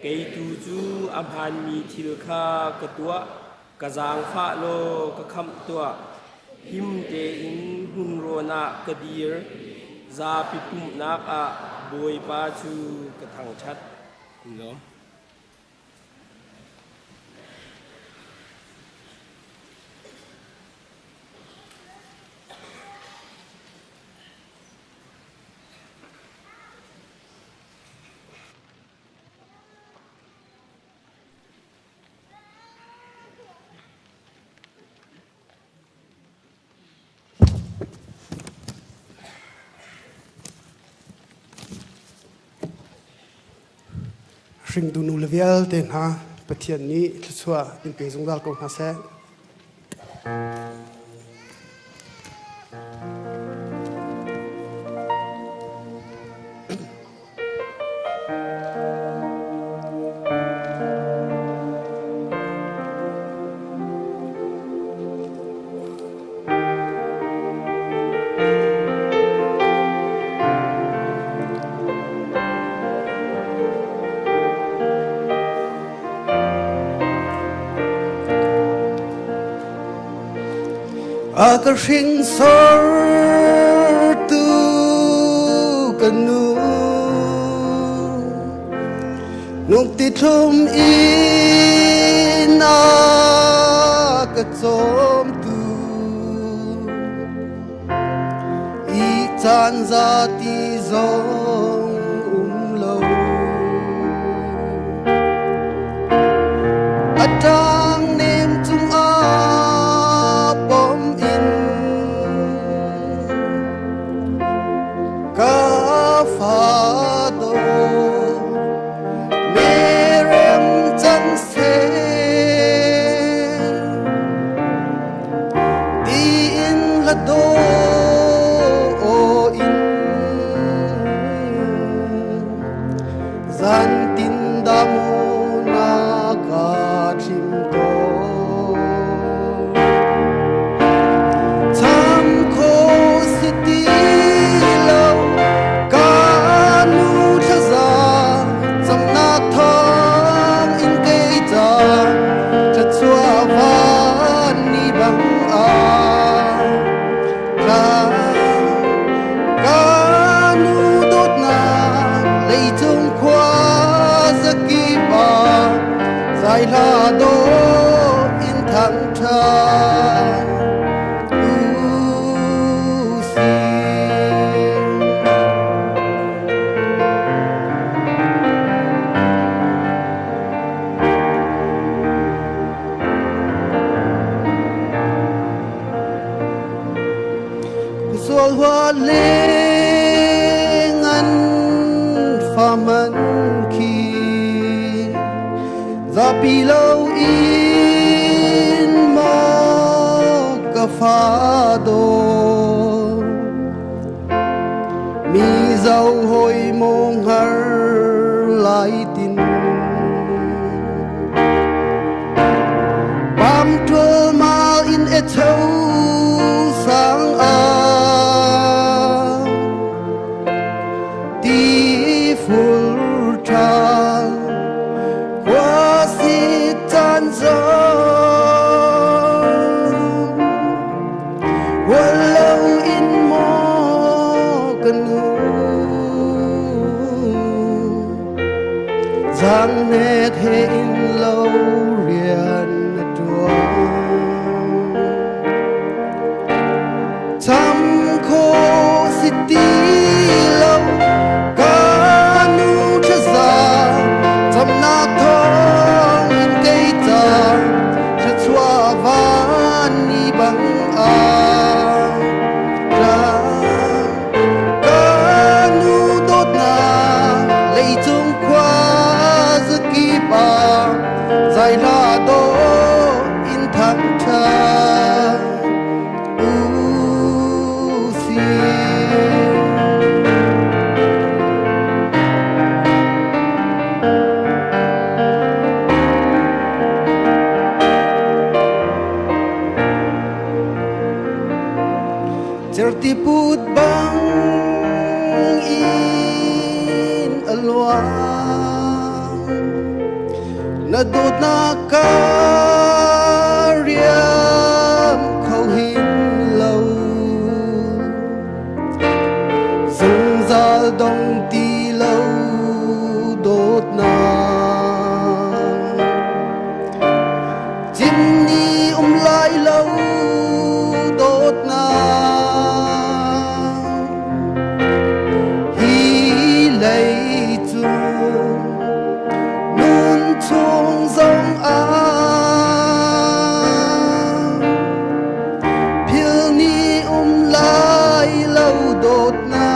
Kei tu cu a hmaanmi thil kha ka tuah, ka zaangfah law ka khamh tuah. Him tein hmunrawn ah ka dir, zapi pumhnak ah Bawipa cu ka thangṭhat. Lawm. Hringtu nu le vialte hna Pathian nih thluachuah in pe zungzal ko hna seh. A ka hringsortu ka nu nung ti thlum in a ka cawmtu i caan za ti zong um lo a ṭang nem cungah pom in ka fa do merem cang seh tiin la do in zantin damu na ka thlim tawn. Cham kho si ti lo ka nu thlaza camnak thawng in kei ca thluachuah van ni bang ah tlang ka nu dawtnak leicung khua zakip ah zai hla dawh in thangṭhat u sih. Sual hua le ngan fa man khi. Zapi lo in maw ka fa dawt Mi zo hoi maw hngar lai tin Pam ṭul mal in e cheu sang a Ti fur ṭha khua si caan zong Hual lo in maw ka nu Zangnek he in lo rian na ṭuan Cham kho si ti lo ka nu thlaza camnak thawng in kei ca thluachuah van ni bang a tlang ka nu dawtnak leicung khua zakip ah zai hla dawh in thangṭhat u si. Certi put bang in a luang na dawtnak ka riam kho hin lo zungzal dong ti lo dawtnak Cimni um lai lo dawtnak hi lei cung nun chung zong ah phil ni um lai lo dawtnak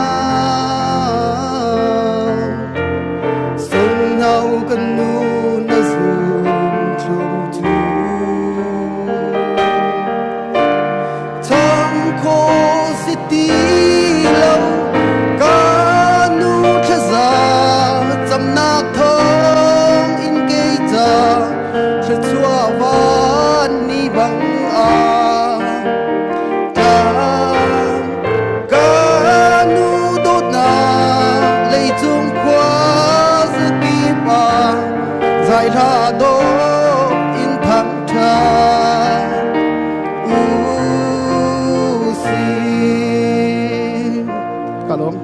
Sungno kan nu na zum tlum cu Cham kho si ti lo ka nu thlaza camnak thawng in kei ca thluachuah van ni bang ah tlang Ka nu dawtnak leicung khua zakip ah zai hla dawh in thangṭhat u si. Ka lawm.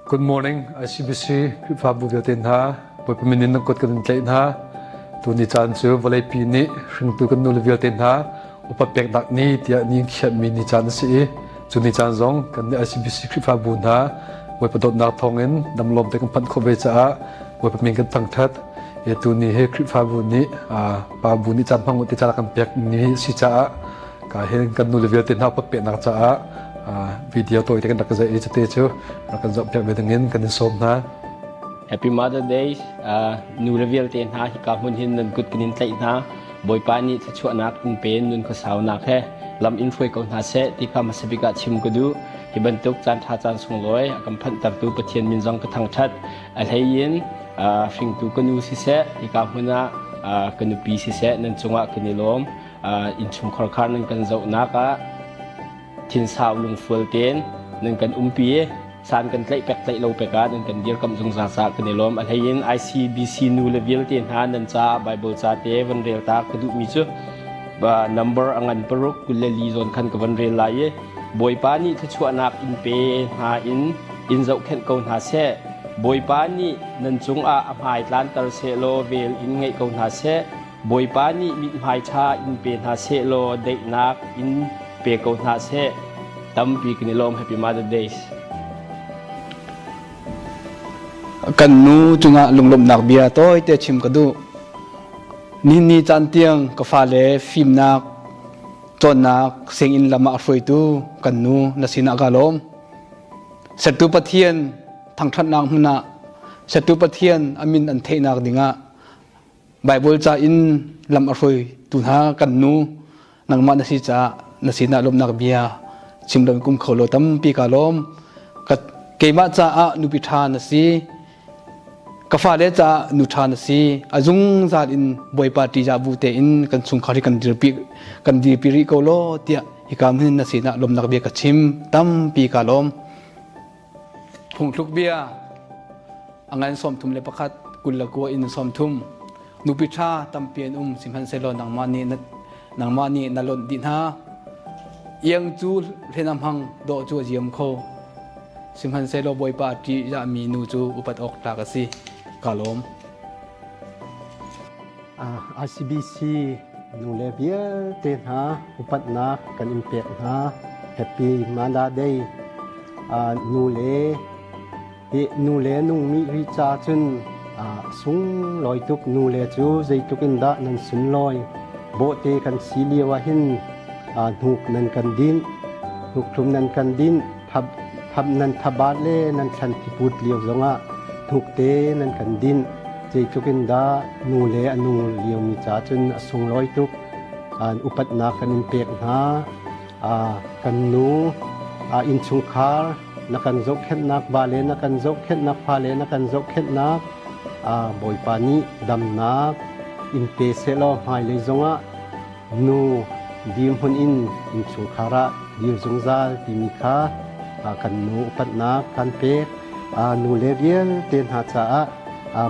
Good morning ICBC Khrihfabu vialte hna Bawipa min in nan kut kan in tlaih hna. Tuni caan cu vawleipi nih hringtu kan nule vialte hna upat peknak ni tiah ni khiahmi ni caan a si i cu ni caan zong kan nih ICBC Khrihfabu hna Bawipa dawtnak thawngin damlawm te kan phanh khawh ve caah Bawipa min kan thangṭhat. E tu ni hi Khrihfabu nih pa bu nih caan hmang ti caan kan pek ni si caah ka hin kan nule vialte hna upat peknak caah video tawi te kan rak zaih i cate cu rak kan zoh piak ve dingin kan in sawm hna. Happy Mother Day nu le vialte hna hika hmun hin nan kut kan in tlaih hna. Bawipa nih thluachuahnak in pe nun khuasaunak he lam in hruai ko hna seh ti kha hmasa bik ah chim ka duh. Hi bantuk caan ṭha caan sunglawi a kan phanhtertu Pathian min zong ka thangṭhat. A hlei in hringtu ka nu siseh, hika hmun ah ka nupi siseh nan cungah kan i lawm. Innchungkhar khar nan kan zohnak ah thinsau lungfual tein nan kan umpi i san kan tlaih pek tlaih lo pek ah nan kan dirkamh zungzal caah kan i lawm. A hlei in ICBC nu le vialte hna nan caah Bible ca te van rel ta ka duhmi cu number a ngan paruk 24 zawn khan ka van rel lai i Bawipa nih thluachuahnak in pe hna in in zohkhenh ko hna seh. Bawipa nih nan cungah a hmai tlanter seh law vel in ngeih ko hna seh. Bawipa nih mithmai ṭha in pe hna seh law daihnak in pe ko hna seh. Tampi kan i lawm. Happy Mother Days. Kan nu cungah lunglawmhnak bia tawite chim ka duh. Ni ni caan tiang ka fale fimnak cawnnak singinn lam ah a hruaitu kan nu na sinah ka lawm. Sertu Pathian thangṭhatnak hmun ah Sertu Pathian a min an theihnak dingah Baibal ca in lam a hruaitu hna kan nu nangmah na si caah na sinah lawmhnak bia chim lo kum kho lo tampi ka lawm. Keimah caah nupi ṭha na si. Ka fale caah nu ṭha na si. A zungzal in Bawipa ṭihzah bu tein kan chungkhar hi kan dirpi kan dirpi rih ko law tiah hika hmun na sinah lawmhnak bia ka chim tampi ka lawm. Phungthluk bia a ngan 31 29 in 30 nupi ṭha tampi an um sihmanhsehlaw nangmah nih na nangmah nih na lonh dih hna. Iang cu hlen a hmang dawh cu a ziam kho. Sihmanhsehlaw Bawipa a ṭihzahmi nu cu upat awk tlak a si. Ka lawm. ICBC nule vialte hna upatnak kan in pek hna. Happy Mother Day. Nule nule nungmi ri ca cun sunglawi tuk nule cu zeitluk in dah nan sunlawi. Bawhte kan si lio ah hin hnuk nan kan dinh, hnuk thlum nan kan dinh, thap nan thabat le nan thlan thiput lio zongah hnukte nan kan dinh. Zeitluk in dah nu le a nu liomi ca cun a sunglawi tuk. Upatnak kan in pek hna. Kan nu innchungkhar na kan zohkhenhnak, vale na kan zohkhenhnak, fale na kan zohkhenhnak, Bawipa nih damnak in pe sehlaw hmailei zongah nu dirhmun in innchungkhar ah dir zungzal timi kha kan nu upatnak kan pek. Nu le vialte hna caah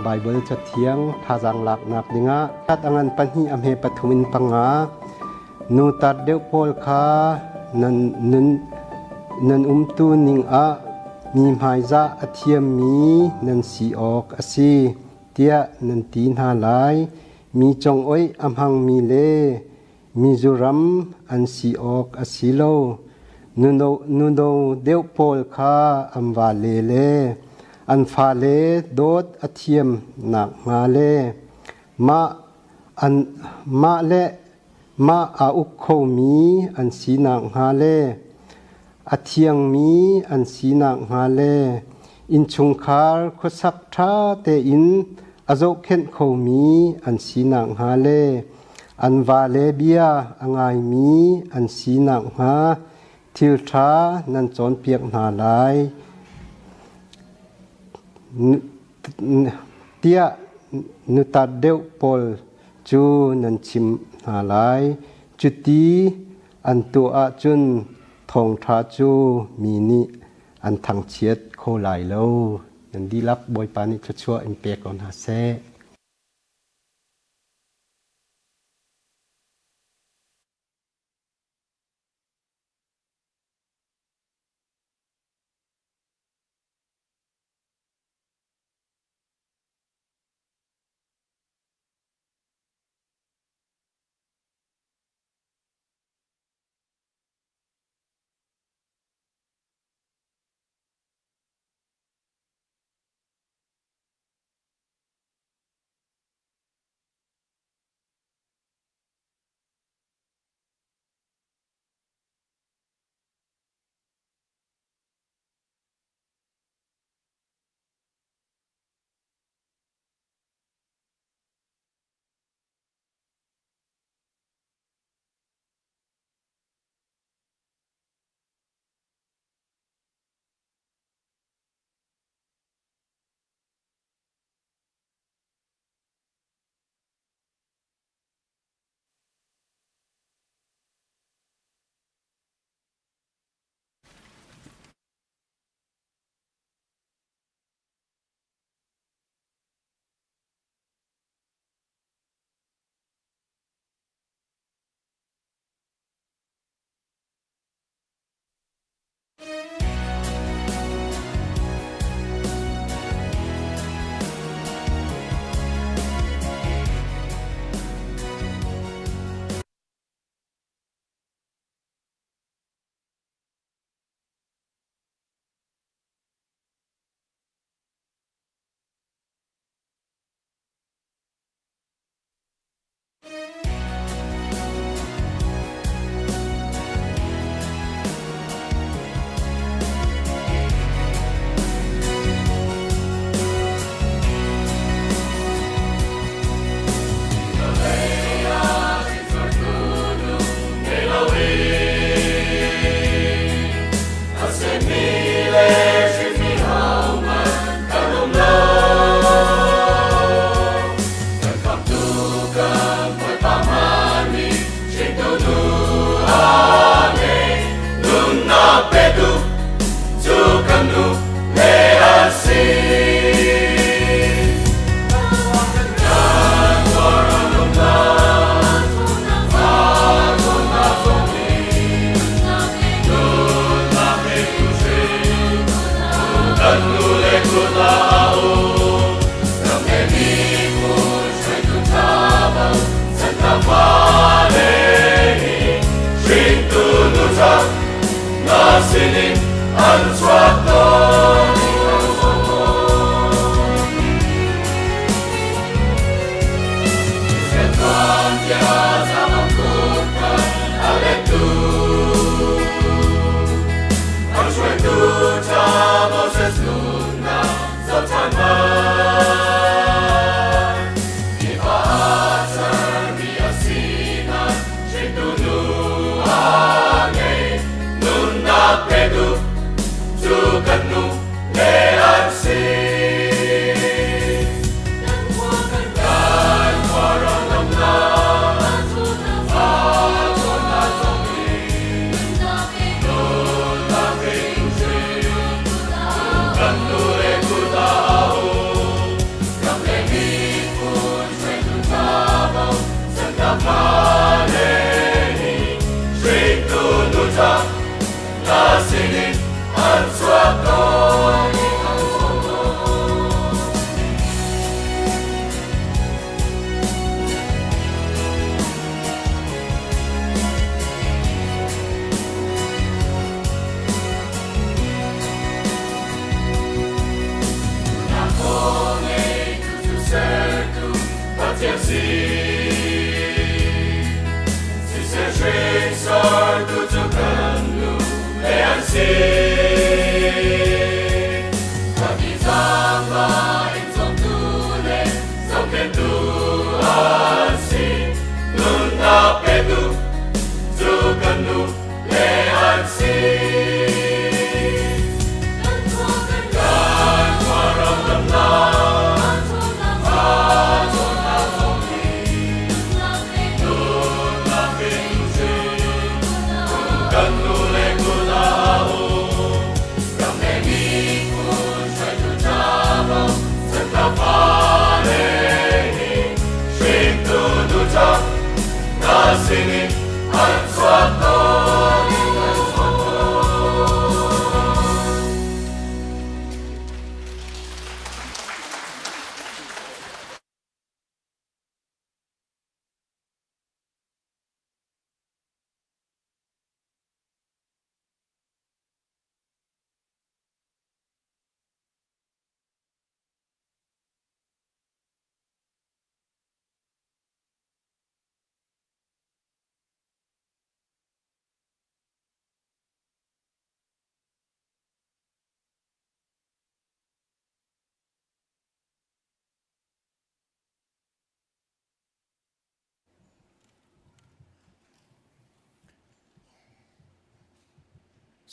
Baibal Cathiang thazaang laknak dingah a ngan pahnih a hme pathum in panga nu tar deuh pawl kha nan nun nan umtu ning ah mi hmaizah a thiammi nan si awk a si tiah nan ti hna lai. Mi congoih a hmangmi le Mizoram an si awk a si lo. Nuno deuh pawl kha an vale le an fale dawt a thiam nakhnga le mah an mah le mah aa uk khomi an si nakhnga le a thiangmi an si nakhnga le innchungkhar khuasak ṭha tein a zohkhenh khomi an si nakhnga le an vale bia a ngaimi an si nakhnga thil ṭha nan cawnpiak hna lai tiah nutat deuh pawl cu nan chimh hna lai. Cuti an tuah ahcun thawngṭha cu mi nih an thangchiat kho lai lo. Nan dihlak Bawipa nih thluachuah in pe ko hna seh.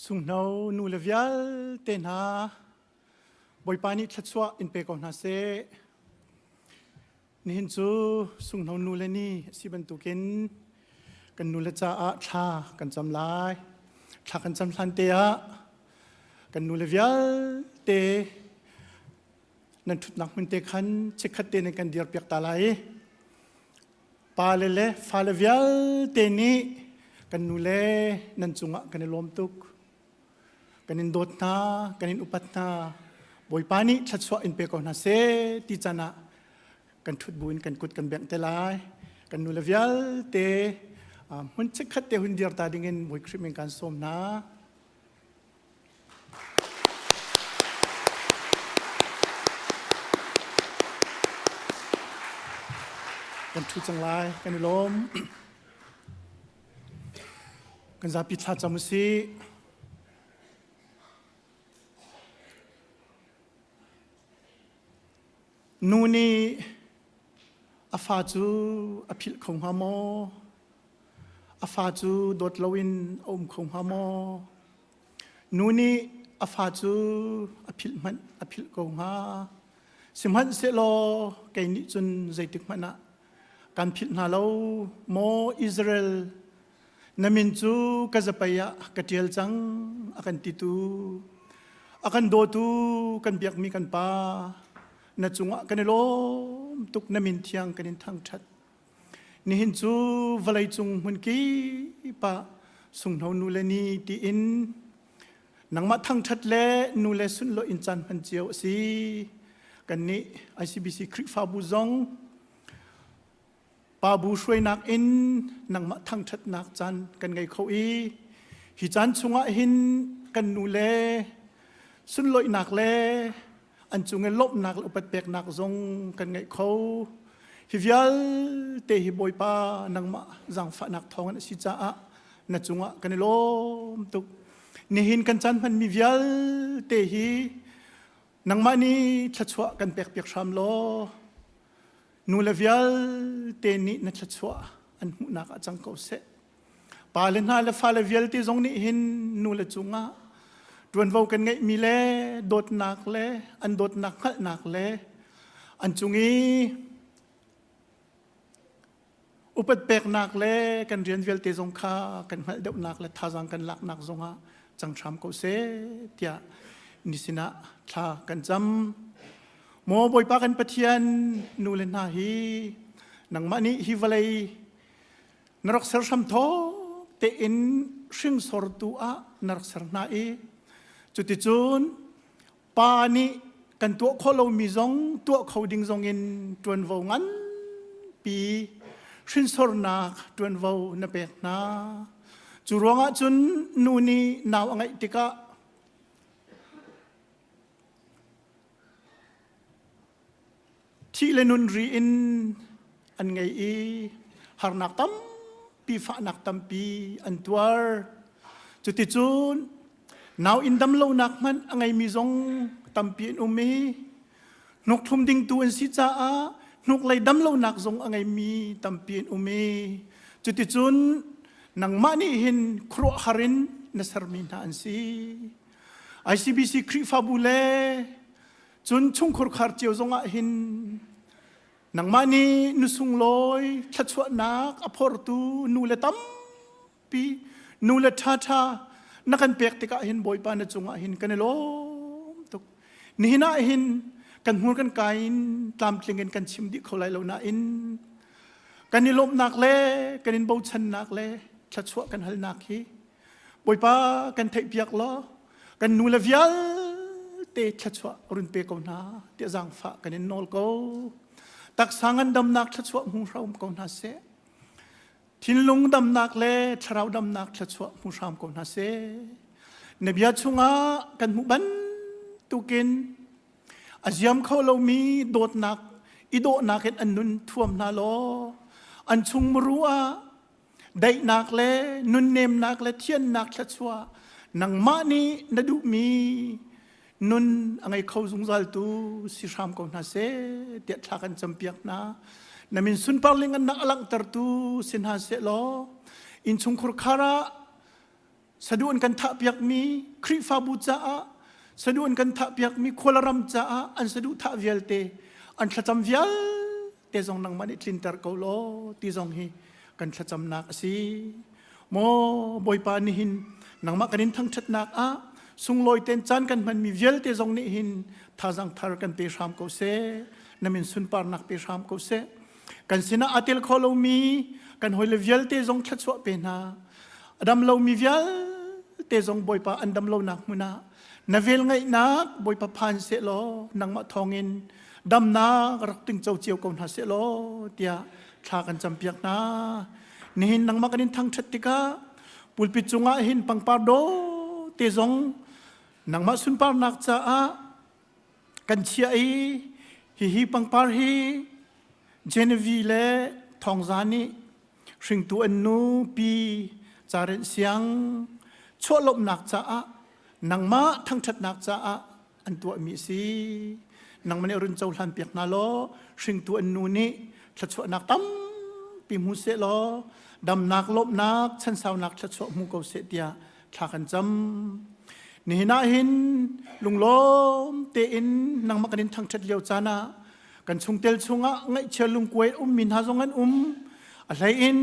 Sunghno nu le vialte hna Bawipa nih thluachuah in pe ko hna seh. Nihin cu sunghno nu le ni a si bantukin kan nu le caah thla kan cam lai. Thla kan cam hlan te ah kan nu le vialte nan ṭhutnak hmun te khan chikkhat te nan kan dir piak ta lai i pale le fale vialte nih kan nu le nan cungah kan i lawm tuk. Kan in dawt hna, kan in upat hna. Bawipa nih thluachuah in pe ko hna seh ti can ah kan ṭhut buin kan kut kan bengh te lai. Kan nule vialte hmun chikkhat te hun dir ta dingin Bawi Khrih min kan sawm hna. Kan ṭhu cang lai, kan i lawm. Kan zapi thla cam usih. Nu nih a fa cu a philh kho hnga maw? A fa cu dawt loin a um kho hnga maw? Nu nih a fa cu a philh hmanh a philh ko hnga. Sihmanhsehlaw kei nih cun zeitik hmanh ah kan philh hna lo. Maw Israel, na min cu ka zapei ah ka ṭial cang a kan titu, a kan dawtu kan biakmi kan Pa, na cungah kan i lawm tuk na min thiang kan in thangṭhat. Nihin cu vawleicung hmunkip ah sunghno nu le ni tiin nangmah thangṭhat le nu le sunhlawih in caan hman cio a si. Kannih ICBC Khrihfabu zong pa bu hruainak in nangmah thangṭhatnak caan kan ngei kho i hi caan chungah hin kan nu le sunlawihnak le an cung i lawmhnak le upat peknak zong kan ngeih kho. Hi vialte hi Bawipa nangmah zaangfahnak thawngin a si caah na cungah kan i lawm tuk. Nihin kan caan hmanmi vialte hi nangmah nih thluachuah kan pekpiak hram law nu le vialte nih na thluachuah an hmuhnak ah cang ko seh. Pale hna le fale vialte zong nih hin nule cungah ṭuanvo kan ngeihmi le dawtnak le an dawtnak hngalhnak le an cung i upat peknak le kan rian vialte zong kha kan hngalh deuhnak le thazaang kan laknak zongah cang hram ko seh tiah ni sinah thla kan cam. Maw Bawipa kan Pathian nule hna hi nangmah nih hi vawlei Na rak ser hramthawk tein hringsortu ah na rak ser hna i cuticun pa nih kan tuah khawh lomi zong tuah kho ding zong in ṭuanvo nganpi hrinsornak ṭuanvo na pek hna. Cu ruangah cun nu nih nau a ngeih tikah Thih le nun ri in an ngei i harnak tampi, fahnak tampi an tuar. Cuticun nau inn dam lonak hmanh a ngeimi zong tampi an um i hnuk thlum dingtu an si caah hnuklei dam lonak zong a ngeimi tampi an um i cuticun nangmah nih hin khuaruahhar in na sermi hna an si. ICBC Khrihfabu le Cun chungkhur khar cio zongah hin nangmah nih nu sunglawi thluachuahnak a phortu nu le tampi nu le ṭhaṭha na kan pek tikah hin Bawipa na cungah hin kan i lawm tuk. Nihin ah hin kan hmur kan kai in tlamtling in kan chim dih kho lai lo nain kan i lawmhnak le kan in bochannak le thluachuah kan halnak hi Bawipa kan theihpiak law kan nu le vialte thluachuah run pe ko hna tiah zaangfah kan in nawl ko. Taksa ngandamnak thluachuah hmu hram ko hna seh. Thinlung damnak le thlarau damnak thluachuah hmu hram ko hna seh. Na bia chungah kan hmuh bantukin a ziam kho lomi dawtnak i dawhnak in an nun thuam hna law an chung muru ah daihnak le nunnemnak le thiannak thluachuah nangmah nih na duhmi nun a ngei kho zungzaltu si hram ko hna seh tiah thla kan campiak hna. Na min sunpar lingannak a langhtertu si hna seh law innchungkhur khar ah saduh an kan thahpiakmi Khrihfabu caah saduh an kan thahpiakmi khualaram caah an saduh thah vialte an thlacam vialte zong nangmah nih tlinter ko law ti zong hi kan thlacamnak a si. Maw Bawipa nihin nangmah kan in thangṭhatnak ah sunglawi ten caan kan hmanmi vialte zong nih hin thazaang thar kan pe hram ko seh. Na min sunparnak pe hram ko seh. Kan sinah aa tel kho lomi kan hawile vialte zong thluachuah pe hna. A dam lomi vialte zong Bawipa an dam lonak hmun ah na vel ngaihnak Bawipa phan seh law nangmah thawngin damnak rak tingco cio ko hna seh law tiah thla kan campiak hna. Nihin nangmah kan in thangṭhat tikah pulpit cungah hin pangpar dawh te zong nangmah sunparnak caah kan chiah i hihi pangpar hi Genevieve le Thawngza nih hringtu an nu pi Carenh Siang chuahlawmhnak caah nangmah thangṭhatnak caah an tuahmi a si. Nangmah nih run cohlan piak hna law hringtu an nu nih thluachuahnak tampi hmu seh law damnak lawmhnak chansaunak thluachuah hmu ko seh tiah thla kan cam. Nihin ah hin lunglawm tein nangmah kan in thangṭhat lio caan ah kan chungtel chungah ngaihchia lungkuai ummi hna zong an um. A hlei in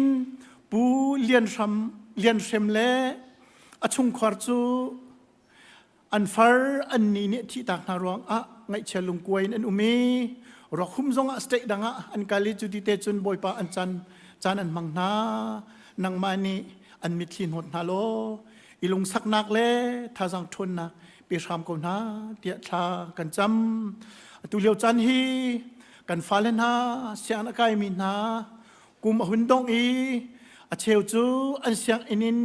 Pu Lian Hram Lian Hrem le a chungkhar cu An far an ni nih thihtak hna ruangah ngaihchia lungkuai in an um i rokhum zongah state dang ah an kal i cuti te cun Bawipa an caan caan an hmang hna. Nangmah nih an mitthli hnawt hna law i lungsaknak le thazaang ṭhawnnak pe hram ko hna tiah thla kan cam. Atu lio caan hi kan fale hna sianginn a kaimi hna Kum a hun dongh i a cheu cu an sianginn in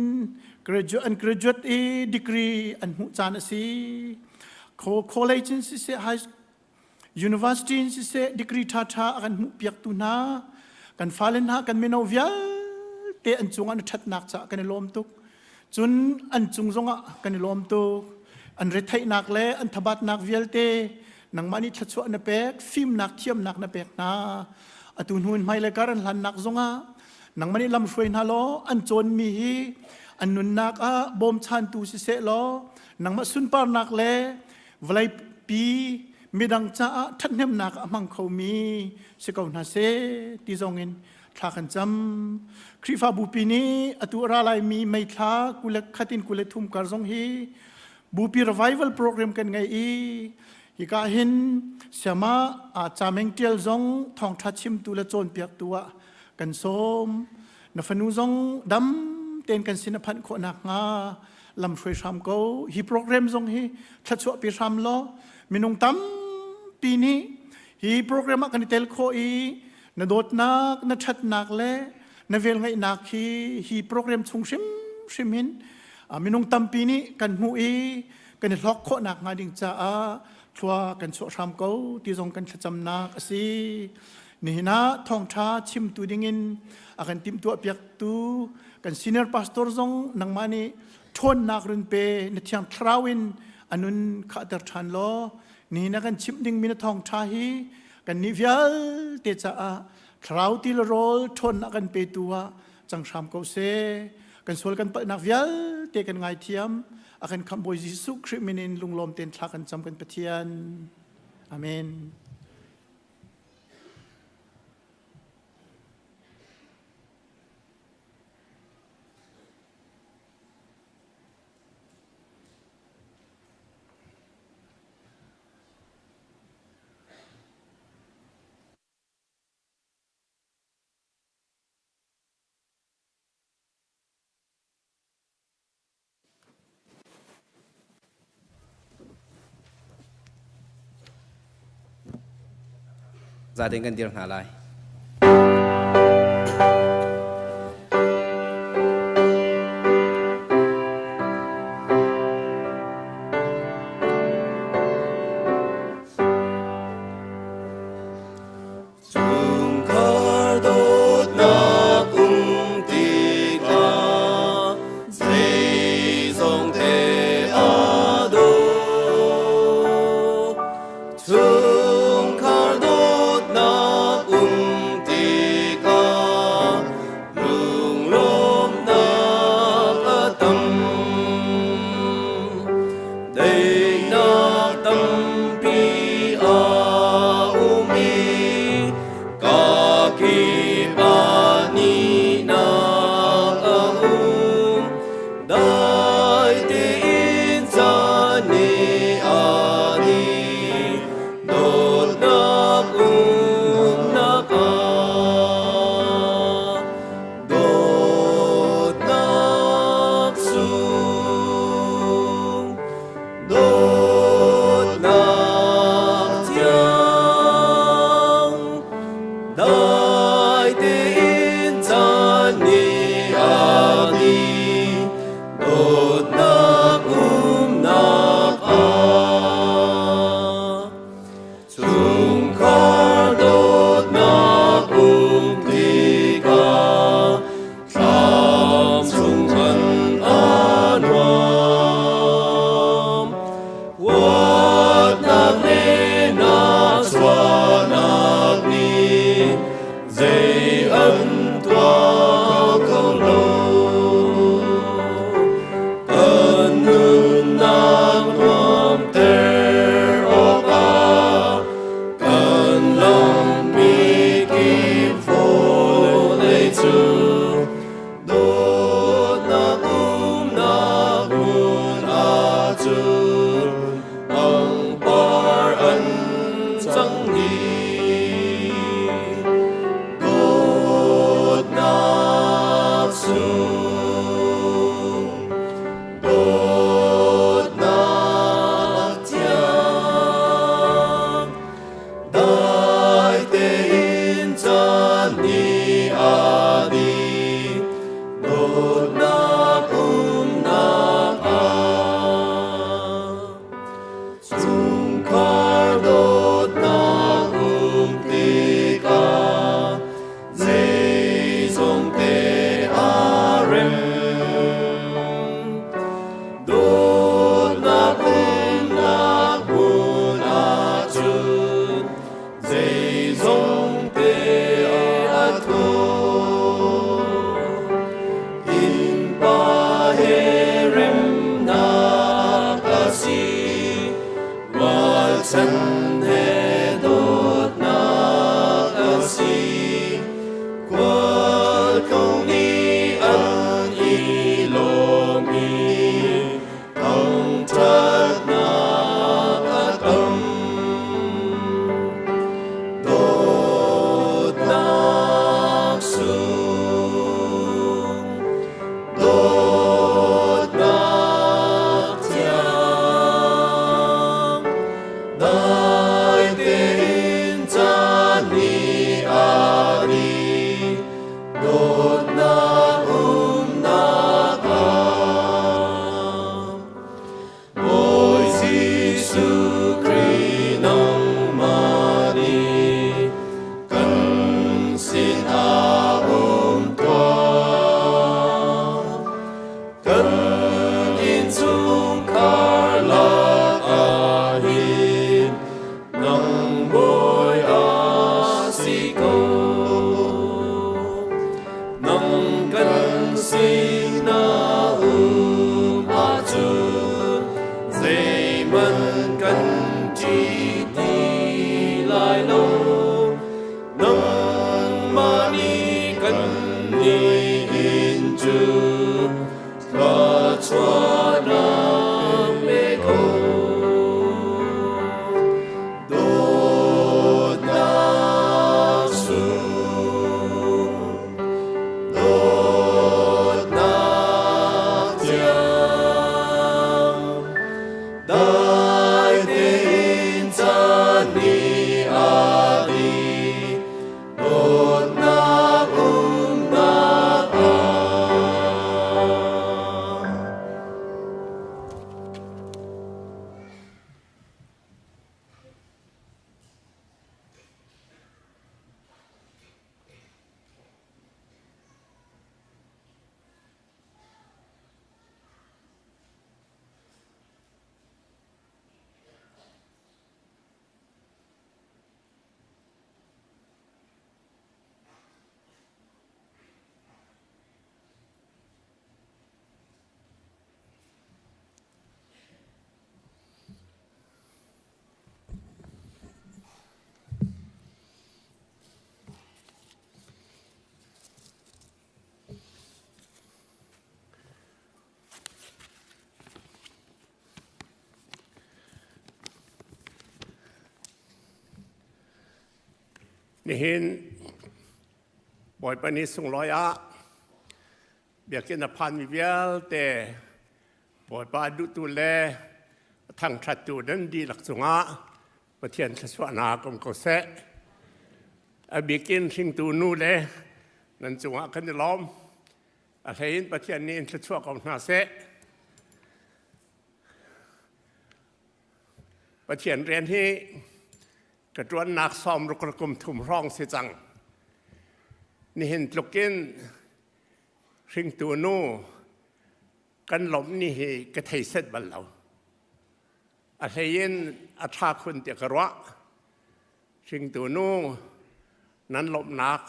graduate an graduate i degree an hmuh caan a si. College in siseh, high university in siseh degree ṭhaṭha a kan hmuh piaktu hna kan fale hna kan mino vialte an cungah na ṭhatnak caah kan i lawm tuk. Cun an cung zongah kan i lawm tuk. An retheihnak le an thabatnak vialte nangmah nih thluachuah na pek, fimnak thiamnak na pek hna. Atu hnu in hmailei kar an hlannak zongah nangmah nih lamhruai hna law an cawnmi hi an nunnak ah bawmchantu siseh law nangmah sunparnak le vawleipi midang caah ṭhathnemnak a hmang khomi si ko hna seh ti zongin thla kan cam. Khrihfabu pi nih atu a ra laimi May thla 21 in 23 kar zong hi bupi revival program kan ngei i hika hin siama cameng tial zong thawngtha chimtu le cawnpiaktu ah kan sawm. Na fanu zong dam tein kan sin a phanh khawh nakhnga lam hruai hram ko. Hi program zong hi thluachuah pi hram law minung tampi nih hi program ah kan i tel khawh i Na dawtnak, na ṭhatnak le na velngeihnak hi hi program chung hrimhrim hin minung tampi nih kan hmuh i kan i hlawk khawh nakhnga ding caah thlua kan chuah hram ko ti zong kan thlacamnak a si. Nihin ah thawngṭha chimtu dingin a kan timhtuah piaktu kan senior pastor zong nangmah nih ṭhawnnak run pe na thiang thlarau in a nun khahter ṭhan law nihin a kan chimh dingmi na thawngṭha hi Kannih vialte caah thlarau ti le rawl ṭhawnnak kan petu ah cang hram ko seh. Kan sual kan palhnak vialte kan ngaithiam. A kan khamh Bawi Jesuh Khrih min in lunglawm tein thla kan cam kan Pathian. Amen. Zaten kan dir hna lai. Chungkhar dawtnak um tikah zeizong te aa dawh. Chungkhar dawtnak um tikah lunglawmhnak a tam. Daihnak tampi a um i kakip ah nihnak a um. Dai tein caan nih a ni, dawtnak umnak ah. Dawtnak sung, dawtnak thiang, dai tein caan nih a ni, dawtnak umnak ah. Chungkhar dawtnak um tikah. Nihin Bawipa ni sunglawi ah biakinn a phanmi vialte Bawipa duhtu le a thangṭhattu nan dihlak cungah Pathian thluachuahnak um ko seh. A bikin hringtu nu le nan cungah kan i lawm. A hlei in Pathian nih in thluachuah ko hna seh. Pathian rian hi ka ṭuannak sawm ruk kum thum hrawng si cang. Nihin tlukin hringtu nu kan lawmh ni hi ka thei set bal lo. A hlei in a ṭha khun tiah ka ruah. Hringtu nu nan lawmhnak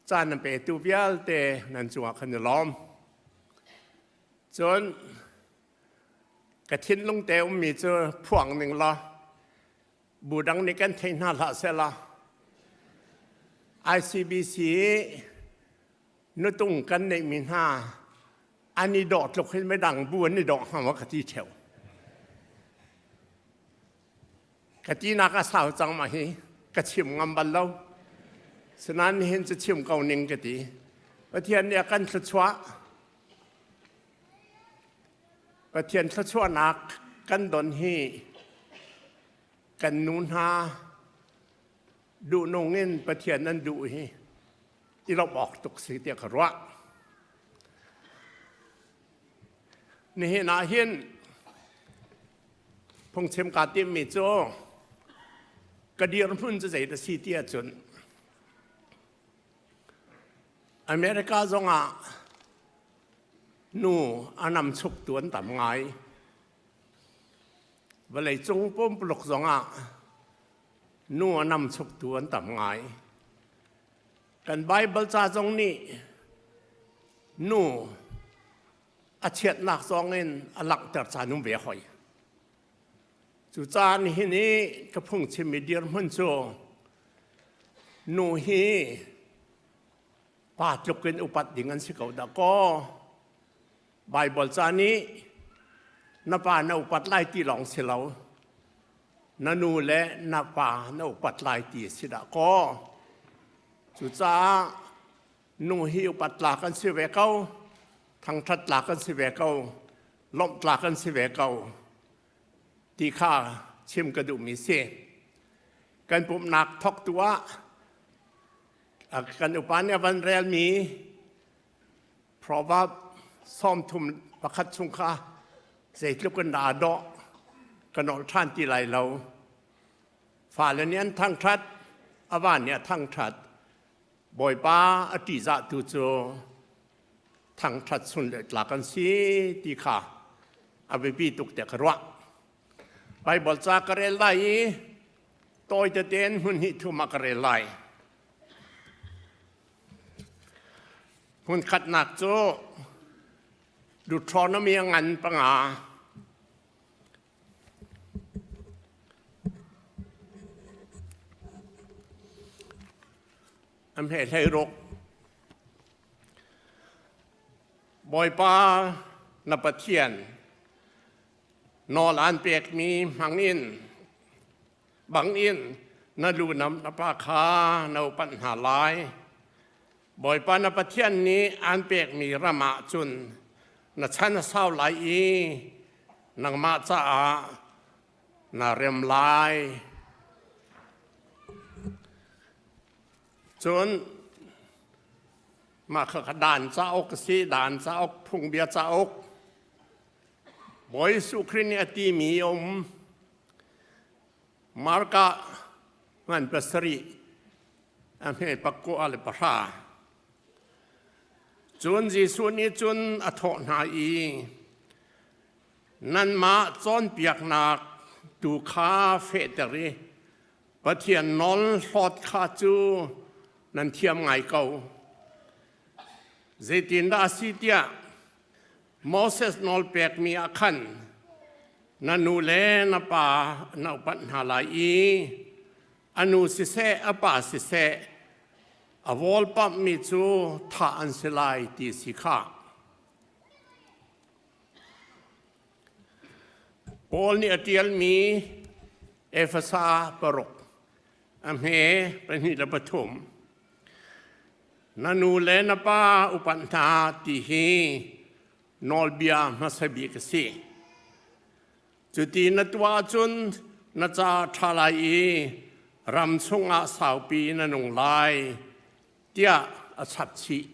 caan nan petu vialte nan cungah kan i lawm. Cun ka thinlung te ummi cu phuang ning law bu dang nih kan thei hna hlah sehla ICBC nutung kan neihmi hna an i dawh tluk hin midang bu an i dawh hnga maw ka ti ṭheo. Ka tinak a sau cang ma hi ka chim ngam bal lo. Sinain nihin cu chim ko ning ka ti. Pathian nih a kan thluachuah. Pathian thluachuahnak kan don hi kan nu hna duhnung in Pathian an duh hi i lawmh awk tuk si tiah ka ruah. Nihin ah hin phungchim kaa timmi cu ka dirhmun cu zei dah si ti ahcun America zongah nu a namchuktu an tam ngai. Vawleicung pumpuluk zongah nu a namchuktu an tam ngai. Kan Baibal ca zong nih nu a chiatnak zong in a langhter caan um ve hoi. Cucaah nihin i ka phungchimmi dirhmun cu nu hi pa tluk in upat ding an si ko dah kaw Baibal ca nih na pa na upat lai ti lawng si lo na nu le na pa na upat lai ti a si dah kaw cucaah nu hi upat tlak an si ve ko thangṭhat tlak an si ve ko lawmh tlak an si ve ko ti kha chim ka duhmi si kan pumhnak thawktu ah kan upa nih a van relmi Proverb 31 chung kha zeitluk in dah dawh ka nolh ṭhan ti lai lo. Fale nih an thangṭhat, a va nih a thangṭhat. Bawipa a ṭihzahtu cu thangṭhat sun le tlak an si ti kha a biapi tuk tiah ka ruah. Baibal ca ka rel lai i tawi tete in hmun hnih thum ah ka rel lai. Hmunkhatnak cu Deuteronomy a ngan panga. A hme hlei ruk. Bawipa na Pathian nawl aan pekmi hmangin bangin na lu na pa kha na upat hna lai. Bawipa na Pathian nih aan pekmi ram ah cun na chan a sau lai i nangmah caah na rem lai. Cun mah kha dan cauk a si, dan cauk, phungbia cauk. Bawi Jesuh Khrih nih a timi a um. Marka ngan pasarih a hme pakua le pahra. Cun Jesuh nih cun a thawh hna i nanmah cawnpiaknak tu kha fehter i Pathian nawl hlawt kha cu nan thiam ngai ko. Zeitindah a si tiah Moses nawl pekmi ah khan na nu le na pa na upat hna lai i a nu siseh a pa siseh a vawlpamhmi cu thah an si lai ti si kha. Paul nih a ṭialmi Efesa paruk. A hme 23. Na nu le na pa upat hna ti hi nawlbia hmasa bik a si. Cuti na tuah ahcun na ca ṭha lai i ram chungah saupi na nung lai tiah a chap chih.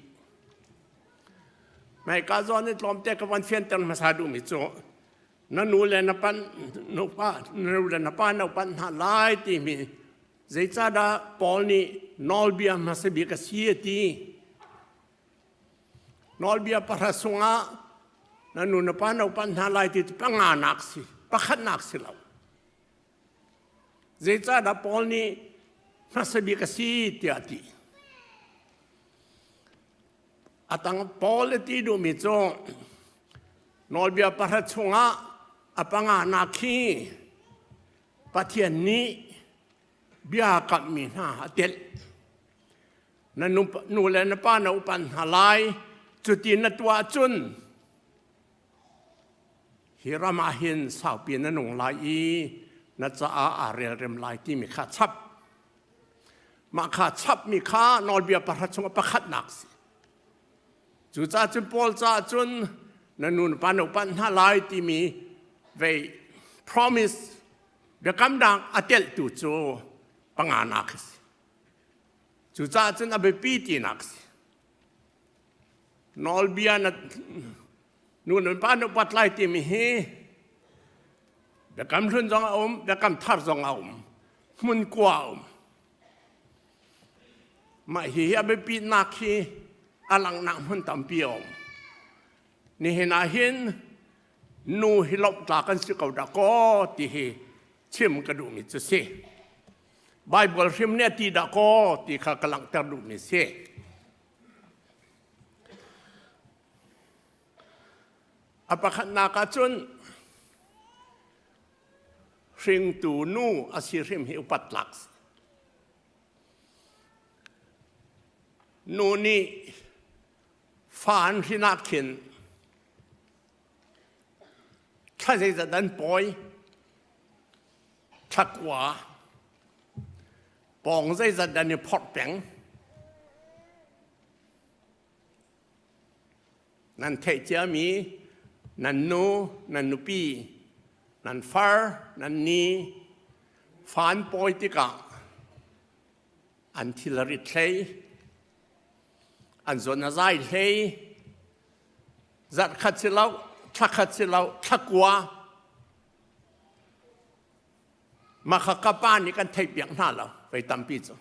Hmaika zawn i tlawmte ka von fianter hmasa duhmi cu na nu le na pan nu pa na nu le na pa na upat hna lai timi zeicahdah Paul nih nawlbia hmasa bik a si a ti. Nawlbia pahra sungah na nu na pa na upat hna lai ti cu panganak si, pakhatnak si lo. Zeicahdah Paul nih hmasa bik a si tiah a ti. A tang Paul a ti duhmi cu nawlbia pahra chungah a panganak hi Pathian nih bia kamhmi hna a telh. Na nu le na pa na upat hna lai, cuti na tuah ahcun hi ram ah hin saupi na nung lai i na caah aa relrem lai timi kha chap. Mah kha chapmi kha nawlbia pahra chungah pakhatnak si. Cucaah cun Paul caah cun na nu na pa na upat hna lai timi vei promise biakamnak a telhtu cu panganak a si. Cucaah cun a biapi tinak a si. Nawlbia na nu na pa na upat lai timi hi biakam hlun zong a um, biakam thar zong a um, hmun kua a um. Mah hihi a biapitnak hi a langhnak hmun tampi a um. Nihin ah hin nu hi lawmh kan si ko dah kaw ti hi chim ka duhmi cu si. Bible hrim nih a ti dah kaw ti kha ka langhter duhmi si. A pakhatnak ah cun hringtu nu a si hrim hi upat tlak si. Nu nih fa an hrin ah khin thla zeizat an pawi, thla kua, pawng zeizat an i phorh peng. Nan theih ciami nan nu, nan nupi, nan far, nan ni, fa an pawi tikah an thil a rit hlei, an zawn a zai hlei, zarh khat si lo, thla khat si lo, thla kua. Mah kha ka pa nih kan theihpiak hna lo, vei tampi cu.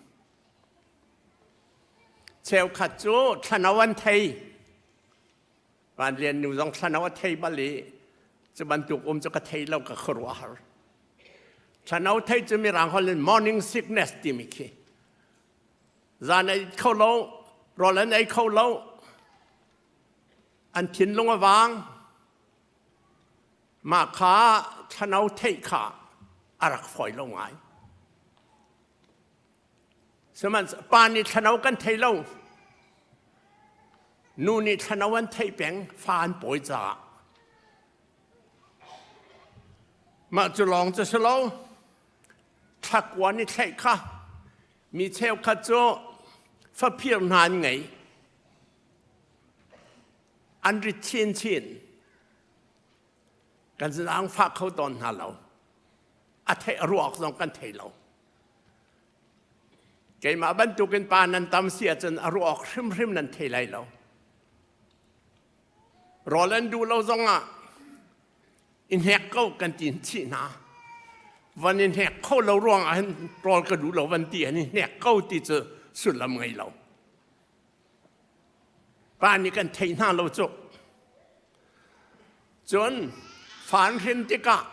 Cheukhat cu thlano an thei. Van Lian nu zong thlano a thei bal i cu bantuk um cu ka thei lo ka khuaruahhar. Thlano thei cu mirang holh in morning sickness timi khi. Zan ei kho lo, rawl an ei kho lo, an thinlung a vang. Mah kha thlano theih kha a rak fawi lo ngai. Sihmanhsehlaw pa nih thlano kan thei lo. Nu nih thlano an theih peng, fa an pawi caah. Mah cu lawng cu si lo. Thlakua nih thlaih kha mi cheukhat cu faphir hna an ngei. An rit chinchin. Kan zaangfah kho tawn hna lo. A theih a ruak zong kan thei lo. Keimah bantukin pa nan tam si ahcun a ruah awk hrimhrim nan thei lai lo. Rawl an duh lo zongah i hnek ko kan ti chih hna. Van i hnek kho lo ruangah hin rawl ka duh lo van ti an i hnek ko ti cu sullam ngei lo. Pa nih kan thei hna lo cu. Cun fan hrin tikah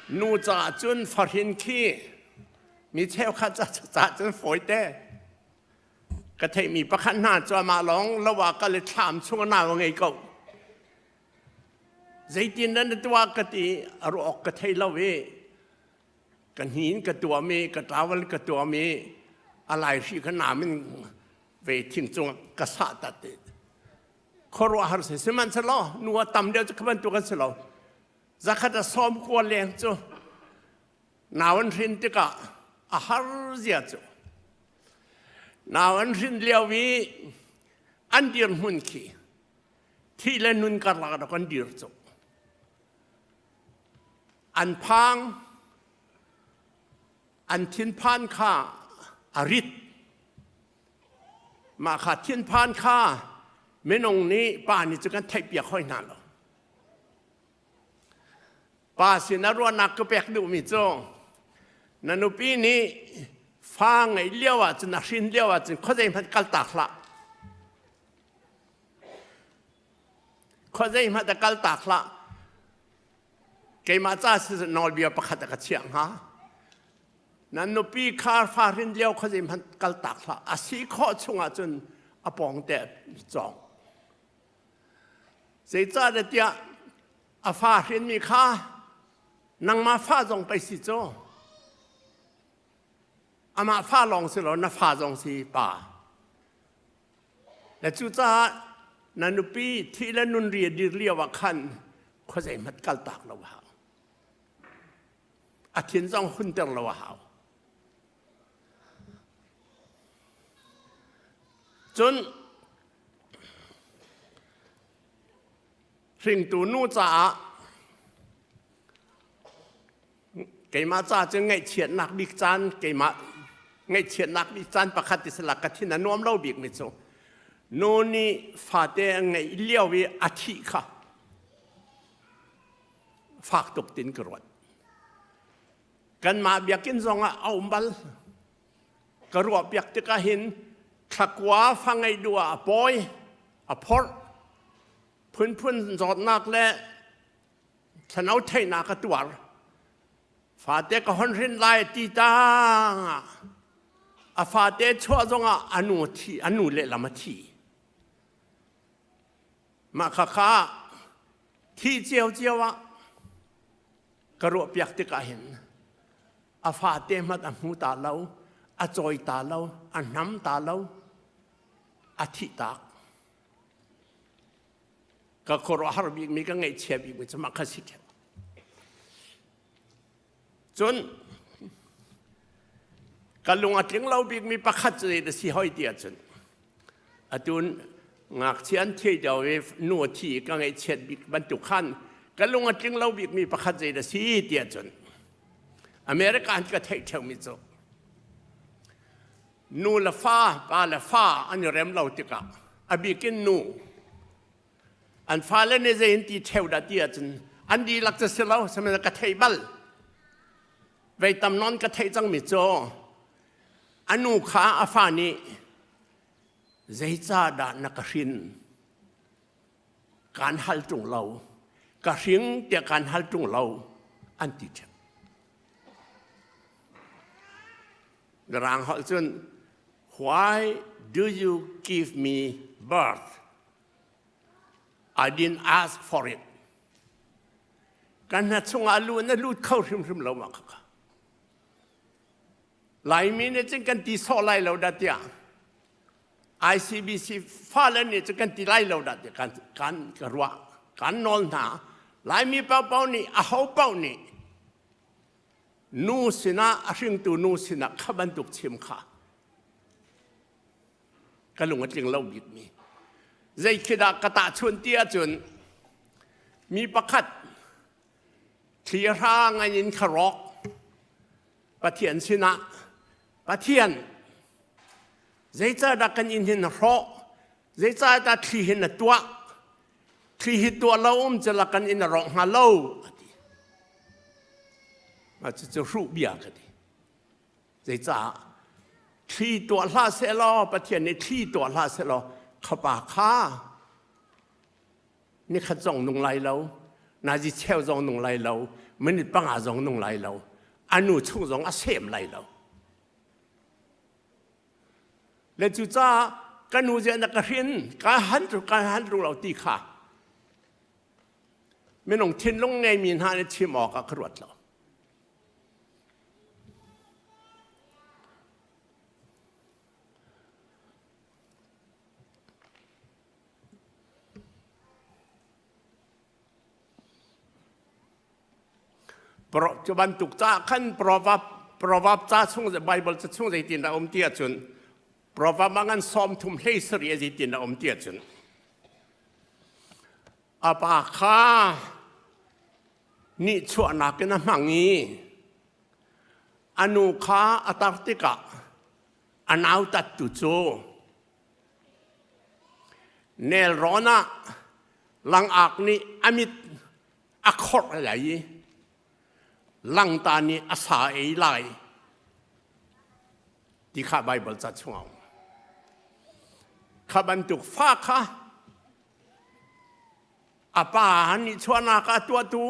Nu caah cun fahrin khi mi cheukhat caah cun fawite. Ka theihmi pakhat hna cu amah lawng lo ah kal i thlam chung a nau a ngei ko. Zeitin dah na tuah ka ti a ruah awk ka thei lo i ka hni in ka tuam i ka towel ka tuam i a laihri kha nam in ve thing cung ka sah tat i khuaruahhar si sihmanhsehlaw nu a tam deuh cu kha bantuk an si lo. Zakhat a sawm kua leng cu nau an hrin tikah. A har zia cu. Nau an hrin lio i an dirhmun khi thi le nun karlak ah kan dir cu. An phang, an thinphan kha a rit. Mah kha thinphan kha minung nih pa nih cu kan theihpiak hoi hna lo. Pa sin a ruahnak ka pek duhmi cu na nupi nih fa ngeih lio ahcun a hrin lio ahcun khuazei hmanh kaltak hlah. Khuazei hmanh a kaltak hlah. Keimah ca si nawlbia pakhat a ka chiah hnga. Nan nupi kha fa hrin lio khuazei hmanh kaltak hlah. A si khawh chung ahcun a pawng te cawng. Zeicahtiah a fa hrinmi kha nangmah fa zong pei si cu. Amah fa lawng si lo na fa zong si pa. Le cucaah na nupi thih le nun ri a dir lio ah khan khuazei hmanh kaltak lo a hau. A thin zong hunter lo a hau. Cun hringtu nu caah keimah ca cu ngaihchiatnak bik caan keimah ngaihchiatnak bik caan pakhat ti sila ka thin a nuam lo bik mi cu nu nih fate a ngeih lio i a thih kha fak tuk tin ka ruat. Kanmah biakinn zongah a um bal. Ka ruahpiak tikah hin thlakua fa ngeih duh ah a pawi, a phorh, phunphun zawtnak le thlano theihnak a tuar. Fate ka hon hrin lai ti tang ah a fate chuah zongah a nu thi, a nu lehlam a thi. Mah khakha thi ciocio ah ka ruahpiak tikah hin a fate hmanh a hmu ta lo, a cawi ta lo, a hnam ta lo, a thih tak. Ka khuaruahhar bikmi ka ngaihchia bikmi cu mah kha si ṭheo. Cun ka lung a tling lo bikmi pakhat cu zei si hoi ti ahcun atu ngakchia an thi deuh i nu a thi i ka ngaihchiat bik bantuk khan ka lung a tling lo bikmi pakhat zei dah si ti ahcun America an ka theih ṭheumi cu nu le fa pa le fa an i rem lo tikah a bik in nu an fale nih zei in ti ṭheu dah ti ahcun an dihlak cu si lo sihmanhsehlaw ka theih bal vei tam nawn ka theih cangmi cu a nu kha a fa nih zeicahdah na ka hrin kaan hal ṭung lo ka hring tiah kaan hal ṭung lo an ti ṭheu Mirang holh cun why do you give me birth I didn't ask for it. Kan hna chungah lu na lut kho hrimhrim lo ma khakha. Laimi nih cun kan ti sawh lai lo dah tiah ICBC fale nih cun kan ti lai lo dah tiah kan kan ka ruah kan nawl hna. Laimi paohpaoh nih aho paoh nih nu sinah a hringtu nu sinah kha bantuk chim kha ka lung a tling lo bikmi zei khi dah ka tahchuan ti ahcun mi pakhat thli hrang an in kha rawk Pathian sinah Pathian zeicahdah kan inn hin na hrawh zeicahdah thli hin na tuah thli hi tuah lo um cala kan inn a rawk hnga lo a ti mah cucu hruh bia ka ti Zeicah thli tuah hlah sehlaw Pathian nih thli tuah hlah sehlaw khapa kha nikhat zong nung lai lo nazi cheu zong nung lai lo minute panga zong nung lai lo a nu chung zong a sem lai lo le cucaah ka nu ziah na ka hrin ka han ka han ru lo ti kha minung thinlung ngeimi hna nih chim awk ah ka ruat lo Cu bantuk caah khan proverb. Proverb ca chung Bible ca chung zeitin dah um ti ahcun Proverb ah ngan 30 hlei sarih zeitin dah um ti ahcun a pa kha nihchuahnak in a hmang i a nu kha a tar tikah a nautattu cu nelrawn ah langak nih a mit a khorh lai i langta nih a sa ei lai ti kha Baibal ca chungah um. Kha bantuk fa kha a pa nih chuahnak ah tuahtu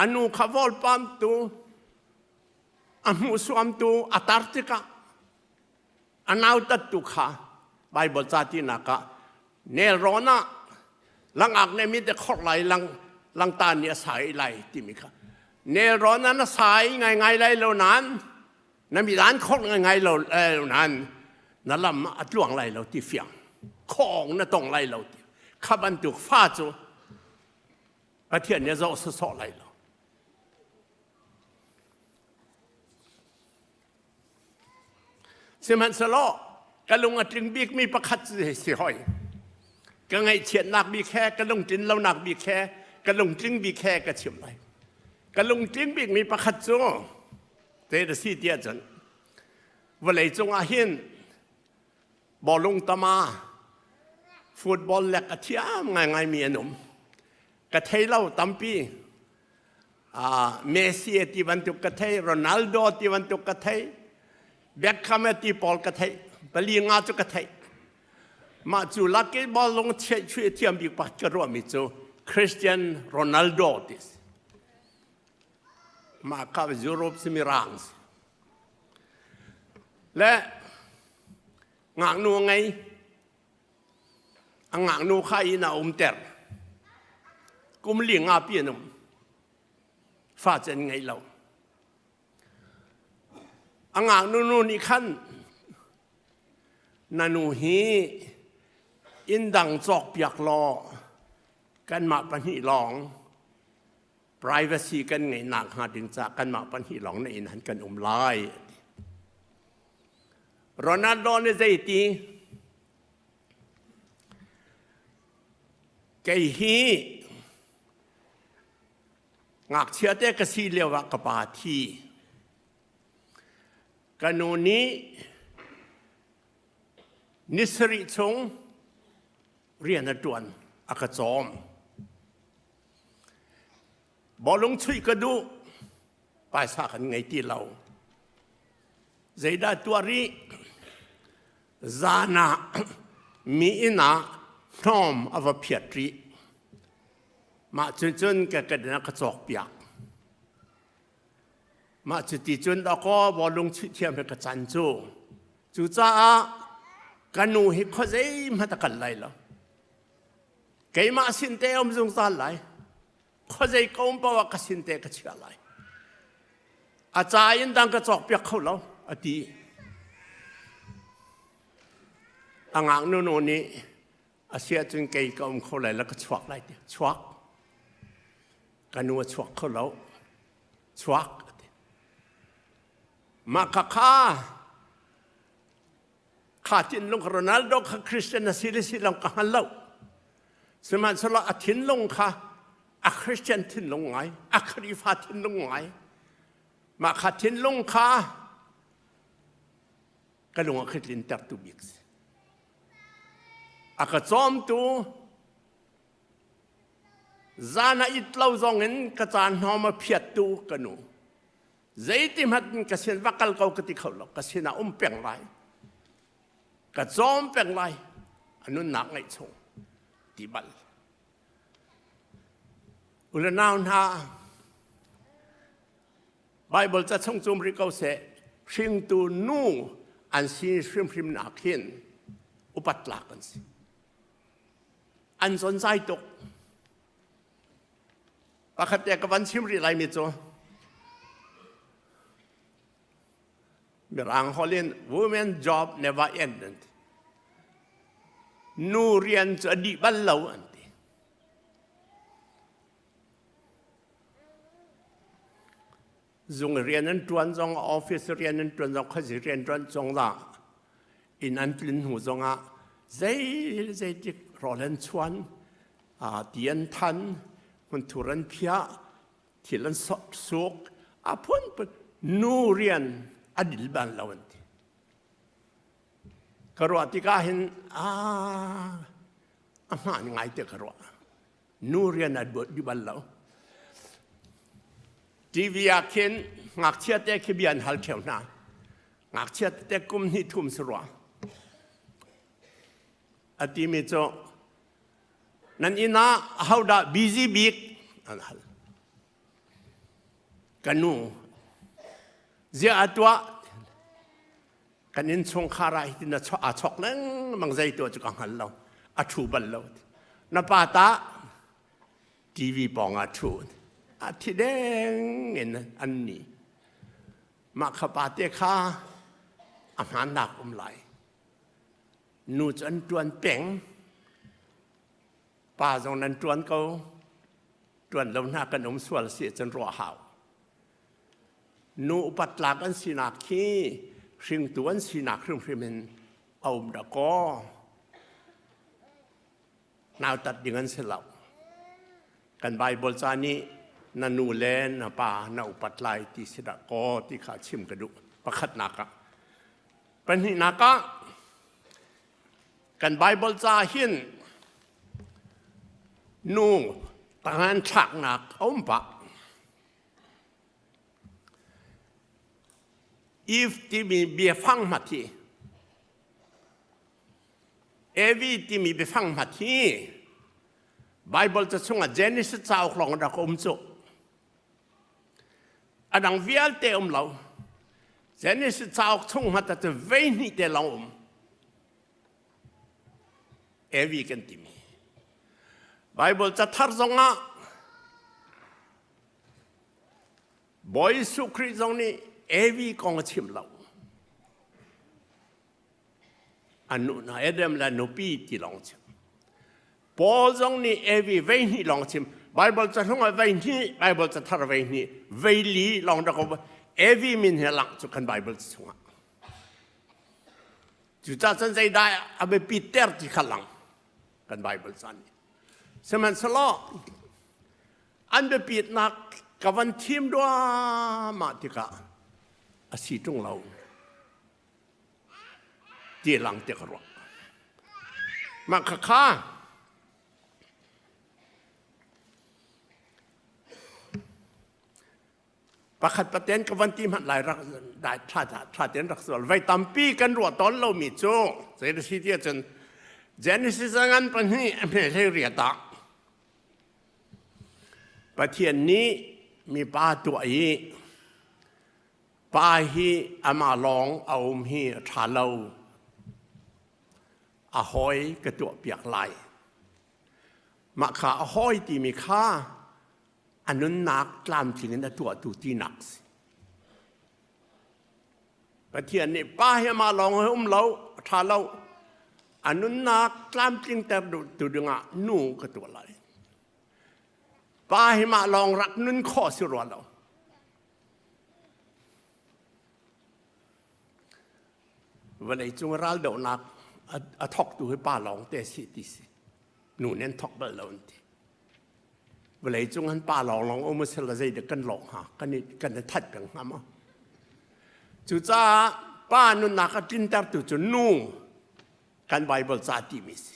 a nu kha vawlpamtu a hmuhsuamtu a tar tikah a nautattu kha Baibal ca tinak ah nelrawn ah langak nih mi te khorh lai lang langta nih a sai lai timi kha nelrawn ah na sai ngaingai lai lo nain na midan khorh ngaingai lo nain na lam a tluang lai lo ti fiang khong na tong lai lo ti kha bantuk fa cu Pathian nih a zoh sawsawh lai lo. Sihmanhsehlaw ka lung a tling bikmi pakhat cu si hoi. Ka ngaihchiatnak bik he, ka lungtlin lonak bik he, ka lungtling bik he ka chim lai. Ka lungtling bikmi pakhat cu te na si tiah cun vawlei cungah hin bawlung tama football lek a thiam ngaingaimi an um. Ka thei lo tampi. Messi ti bantuk ka thei, Ronaldo ti bantuk ka thei, Beckham ti pawl ka thei, pali nga cu ka thei. Mah cu lak i ballung chiah thiam bik pakhat ka ruahmi cu Christian Ronaldo ti si. Mah ka Europe simi rang si. Le ngaknu a ngei. A ngaknu kha inn ah a umter. Kum li nga pi an um. Fa cu an ngei lo. A ngaknu nu nih khan na nu hi inn dang cawkpiak law kanmah pahnih lawng privacy kan ngeihnak hnga ding caah kanmah pahnih lawng na inn han kan um lai. Ronaldo nih zeiti kei hi ngakchia te ka si lio ah ka pa thi ka nu nih ni sarih chung rian a ṭuan a ka cawm Bawlung chuih ka duh, paisa kan ngei ti lo. Zeidah tuah rih? Zan ah mi inn ah hnawm a va phiat rih. Mah cu cun ka ka ka cawk piak. Mah cuti cun dawkaw bawlung chuih thiam hi ka can cu. Cucaah ka nu hi khuazei hmanh a kal lai lo. Keimah sin te um zungzal lai. Khuazei ka um paoh ah ka sin te ka chiah lai. A ca in dang ka cawkpiak kho lo, a ti. A ngaknu nu nih a si ahcun kei ka um kho lai la ka chuak lai ti. Chuak. Ka nu a chuak kho lo. Chuak. A ti. Mah kha kha Kha thinlung Ronaldo kha Christian a si le si lo ka hngal lo. Sihmanhsehlaw a thinlung kha a Christian thinlung ngai, a Khrihfa thinlung ngai. Mah kha thinlung kha ka lung a khitlin tertu bik si. A ka cawmtu zan a it lo zong in ka caan hnawm a phiattu ka nu. Zeiti hmanh in ka sin va kal ko ka ti kho lo. Ka sinah um peng lai. Ka cawm peng lai. A nunnak ngeih chung ti bal. Ule nau hna, Bible ca chung cum rih ko seh, hringtu nu an si hrimhrim nak hin upat tlak an si. An zonzai tuk. Pakhat te ka van chim rih laimi cu Mirang holh in women job never end an ti. Nu rian cu a dih bal lo an ti. Zung rian an ṭuan zong, office rian an ṭuan zong, khuazi rian ṭuan zong lah inn an tlun hnu zongah zei zeitik rawl an chuan, ti an than, hmunthur an phiah, thil an suk, a phunphun nu rian a dil bal lo an ti. Ka ruah tikah hin a a hmaan ngai te ka ruah. Nu rian a di bal lo. TV ah khin ngakchia te khi bia an hal ṭheo hna. Ngakchia te kum hnih thum si rua. A timi cu nan inn ah ahodah busy bik an hal. Ka nu ziah a tuah kan innchungkhar ah hitin a chok lengmang zei tuah cu ka hngal lo a ṭhu bal lo na pa tah TV pawng ah ṭhu a thi deng in an ni mah kha pa te kha a hmaannak um lai nu cu an ṭuan peng pa zong nan ṭuan ko ṭuan lo hna kan um sual si cun ruah hau nu upat tlak an sinak khi hringtu an sinak hrimhrim in a um dah kaw nautat ding an si lo kan Bible ca nih na nu le na pa na upat lai ti si dah kaw ti kha chim ka duh pakhatnak ah pahnihnak ah kan Bible ca hin nu tangan thlaknak a um pah If timi biafang hmat hi Evi timi biafang hmat hi Bible ca chungah Genesis cauk lawng rak um cu. A dang vialte um lo. Genesis cauk chung hmat cu vei hnih te lawng um. Evi kan timi. Bible ca thar zongah Bawi Jesuh Khrih zong nih Evi kong a chim lo. A nu na Adam le nupi ti lawng chim. Paul zong nih Evi vei hnih lawng chim. Bible ca hlung ah vei hnih, Bible ca thar vei hnih, vei li lawng rak um. Evi min he lang cu kan Bible chungah. Cucaah cun zeidah a biapi ter ti kha lang kan Bible ca nih. Sihmanhsehlaw an biapitnak ka van thim duahmah tikah a si ṭung lo ti lang te ka ruah. Mah khakha pakhat paten ka van ti hmanh lai rak dai thla thla ten rak sual vai tampi kan ruah tawn lomi cu zei si ti ahcun Genesis ngan pahnih a hme hlei riat ah Pathian nih mipa tuah i pa hi amah lawng a um hi a ṭha lo a hawi ka tuah piak lai mah kha a hawi timi kha a nunnak tlamtling in a tuahtu tinak si. Pathian nih pa hi amah lawng hi um lo, a ṭha lo. A nunnak tlamtling ter tu dingah nu ka tuah lai. Pa hi mah lawng rak nun khawh si rua lo. Vawlei cung raldohnak a thawktu hi pa lawng te si ti si. Nu nih an thawk bal lo an ti. Vawleicung an pa lawnglawng um a si la zeidah kan lawh hnga kan i kan i that peng hnga maw? Cucaah pa nunnak a tlintertu cu nu kan Bible ca timi si.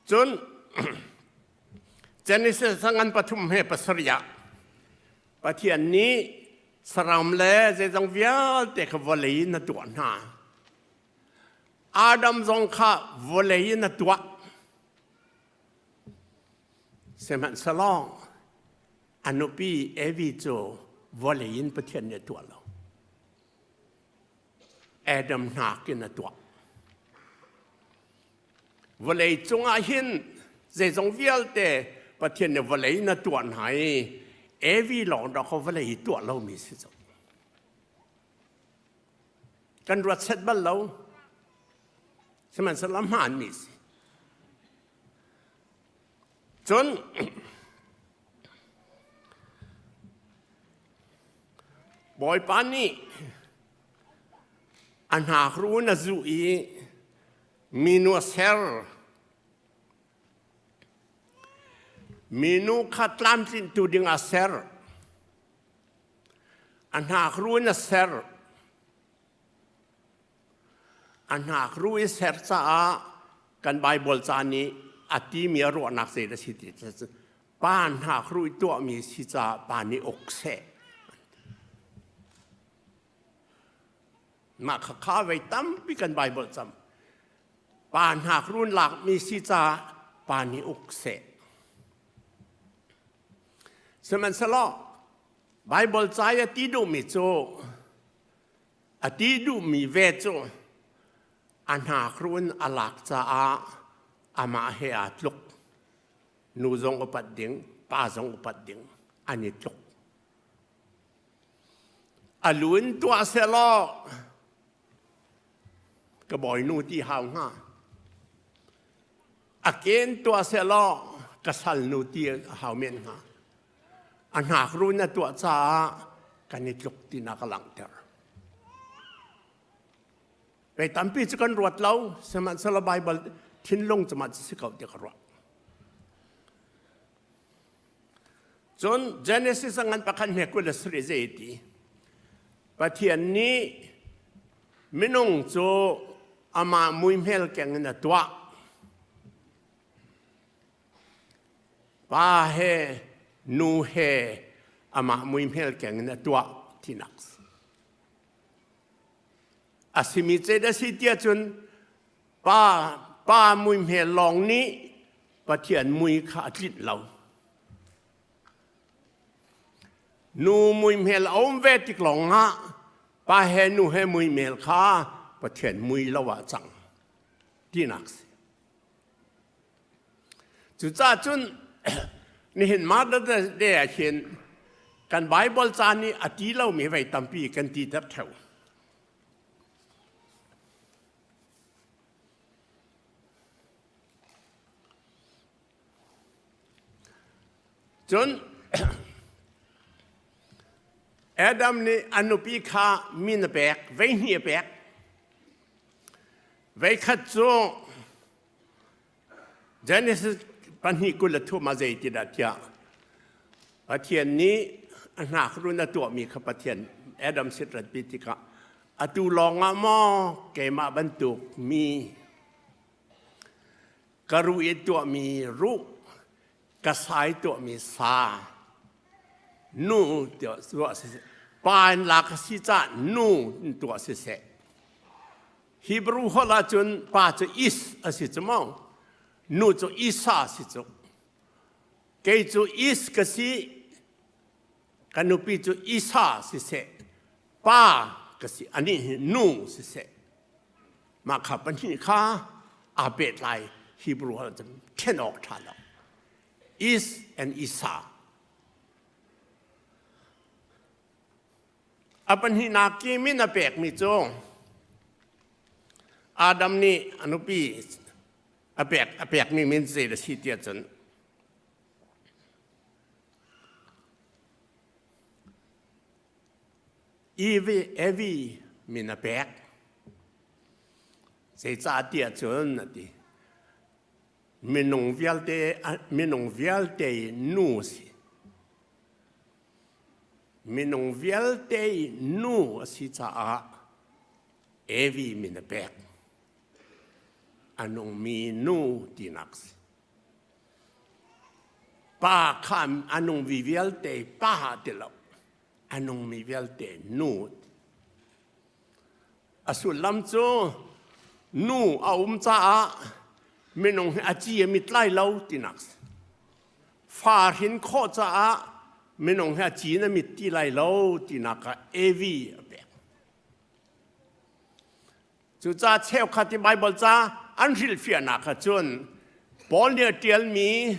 Cun Genesis ngan pathum he pasarih ah Pathian nih saram le zeizong vialte kha vawlei in a tuah hna. Adam zong kha vawlei in a tuah. Sihmanhsehlaw a nupi Evi cu vawlei in Pathian nih a tuah lo. Adam hnakin a tuah. Vawlei cungah hin zeizong vialte Pathian nih vawlei in a tuah hna i Evi lawng dah kha vawlei i tuah lomi si cu. Kan ruat set bal lo. Sihmanhsehlaw hmaanmi si. Cun Bawipa nih a hnakru in a zuh i minu a ser. Minu kha tlamtlinhtu ding a ser. A hnakru in a ser. A hnakru i ser caah kan Baibal ca nih a timi a ruahnak zei a si ti pa hnakru i tuahmi si caah pa nih uk seh. Mah khakha vei tampi kan Baibal cam. Pa hnakrun lakmi si caah pa nih uk seh. Sihmanhsehlaw Baibal ca i a ti duhmi cu a ti duhmi ve cu a hnakrun a lak caah amah he aa tluk. Nu zong upat ding, pa zong upat ding an i tluk. A lu in tuah sehlaw ka bawinu ti hau hnga. A ken tuah sehlaw ka salnu ti hau men hnga. A hnakru na tuah caah kan i tluk tinak a langhter. Vei tampi cu kan ruat lo, sihmanhsehlaw Baibal thinlung cu mah si ko ti ka ruah. Cun Genesis a ngan pakhat hme 27 zei ti Pathian nih minung cu amah muihmel keng in a tuah. Pa he nu he amah muihmel keng in a tuah tinak. A simi ce da si tiah cun pa pa muihmel lawng nih Pathian mui kha a tlinh lo. Nu muihmel a um ve tik lawng ah pa he nu he muihmel kha Pathian mui lo ah cang tinak si. Cucaah cun nihin Mother's Day ah hin kan Bible ca nih a ti lomi vei tampi kan ti ter theo. Cun Adam nih a nupi kha min a pek, veihnih a pek. Veikhat cu Genesis 2:23 ah zeitindah tiah Pathian nih a hnakrun a tuahmi kha Pathian Adam sit ratpi tikah atu lawngah maw keimah bantuk mi ka ruh i tuahmi ruh ka sai tuahmi sa nu tuah siseh pa in lak a si caah nu in tuah siseh Hebrew holh ahcun pa cu is a si cu maw nu cu Isa a si cu kei cu is ka si ka nupi cu Isa siseh pa ka si anih hi nu siseh mah kha pahnih kha aa pehtlai Hebrew holh cun ṭhen awk ṭha lo is and Isa a pahnihnak ki min a pekmi cu Adam nih a nupi a pek a pekmi min zei a si tiah cun Evi Evi min a pek. Zeicahtiah cun a ti. Minung vialte minung vialte i nu a si. Minung vialte i nu a si caah Evi min a pek. A nungmi nu tinak si. Pa kha a nungmi vialte pa ti lo. A nungmi vialte nu. A sullam cu nu a um caah minung hi a ci a mit lai lo tinak si. Fa hrin khawh caah minung hi a ci na mit ti lai lo tinak ah Evi a pek. Cucaah cheukhat i Baibal ca an hrilhfiahnak ah cun Paul nih a ṭialmi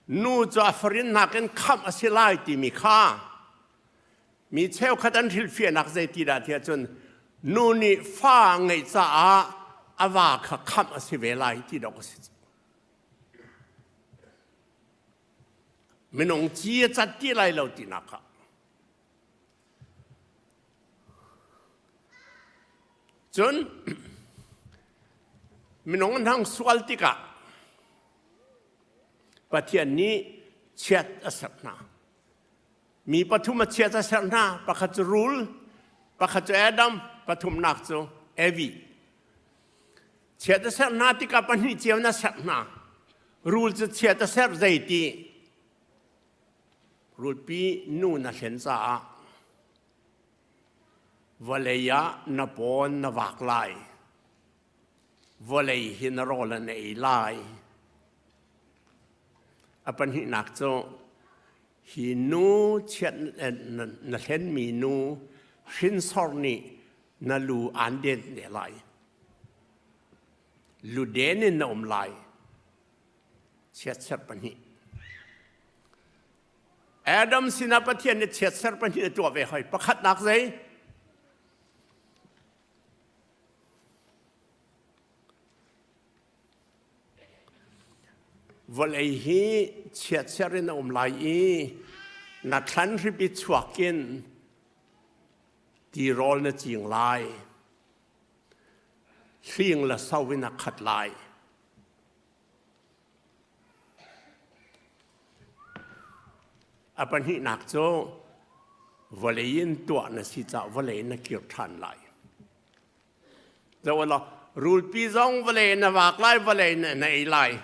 nu cu a farin nakin khamh a si lai timi kha mi cheukhat an hrilhfiahnak zeiti dah tiah cun nu nih fa a ngeih caah a va kha khamh a si ve lai ti dawk a si. Minung ci a cat ti lai lo tinak kha. Cun minung an hang sual tikah Pathian nih chiat a serh hna. Mi pathum a chiat a serh hna. Pakhat cu rul, pakhat cu Adam, pathumnak cu Evi. Chiat a serh hna tikah pahnih cio in a serh hna. Rul cu chiat a serh zeiti? Rulpi nu na hlen caah vawlei ah na pawn na vak lai. Vawlei hi na rawl an ei lai. A pahnihnak cu hi nu chiat na hlenmi nu hrinsor nih na lu aan den ne lai. Luden in na um lai. Chiatserh pahnih. Adam sinah Pathian nih chiatserh pahnih a tuah ve hoi. Pakhatnak zei? Vawlei hi chiatserh in a um lai i na thlan hripi chuak in tirawl na cing lai. Hling le so in a khat lai. A pahnihnak cu vawlei in tuah na si caah vawlei na kir ṭhan lai. Zoh law, rulpi zong vawlei na vak lai, vawlei na, na ei lai.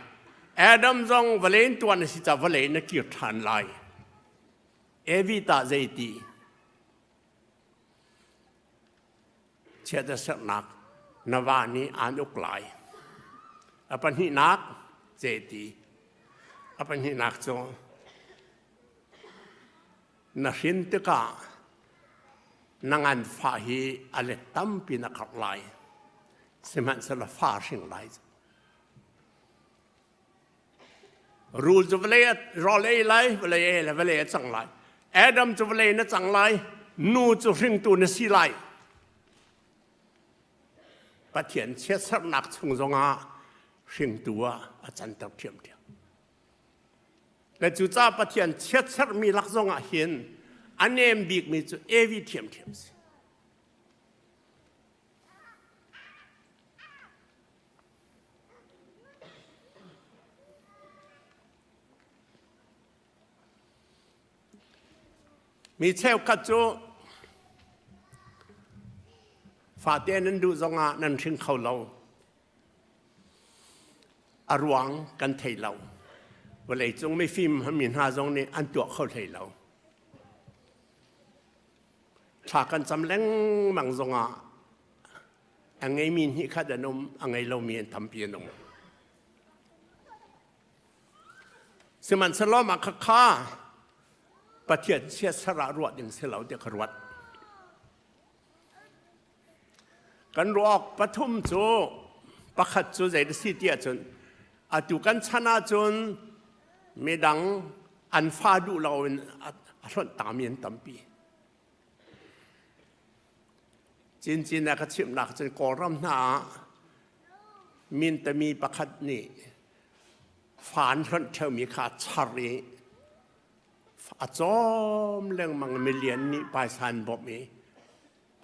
Adam zong vawlei in tuah na si caah vawlei na kir ṭhan lai. Evi tah zeiti? Chiat a serhnak na va nih aan uk lai. A pahnihnak zeiti? A pahnihnak cu na hrin tikah na nganfah hi a let tampi na karh lai. Sihmanhsehlaw fa hring lai. Rul cu vawlei rawl ei lai, vawlei ei le vawlei a cang lai. Adam cu vawlei na cang lai, nu cu hringtu na si lai. Pathian chiatsernak chung zongah hringtu ah a canter ṭhiamṭhiam. Le cucaah Pathian chiatserhmi lak zongah hin a nem bikmi cu Evi ṭhiamṭhiam si. Mi cheukhat cu fate nan duh zongah nan hring kho lo. A ruang kan thei lo. Vawleicung mifim mi hna zong nih an tuah kho hlei lo. Thla kan cam lengmang zongah a ngeimi hnih khat an um, a ngei lomi an tampi an um. Sihmanhsehlaw mah khakha Pathian chiatser ah ruah ding si lo tiah ka ruat. Kan ruah awk pathum cu pakhat cu zei si ti ahcun atu kan chan ahcun midang an fa duh lo in a hlonh tami an tampi. Cincin a ka chimhnak cun Kawlram hna ah mintami pakhat nih fa an hlonh ṭheumi kha a char i a cawm lengmang milian nih paisa an bawmh i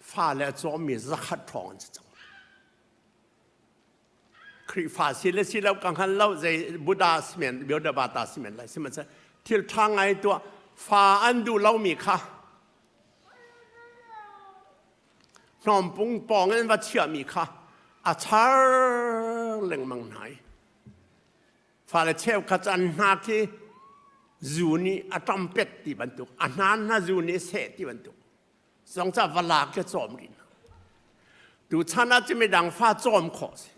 fale a cawmmi zakhat hrawng an si cang. Khrihfa si le si lo ka hngal lo zei Buddha simen Buddha simen lai sihmanhsehlaw thil ṭha ngai tuah fa an duh lomi kha hnawmpung pawng in va chiahmi kha a char lengmang hna i fale cheukhat an hna khi zu nih a ṭampet ti bantuk a hnan hna zu nih seh ti bantuk zong ca va lak ke cawm rih hna tu chan ah cun midang fa cawm khawh si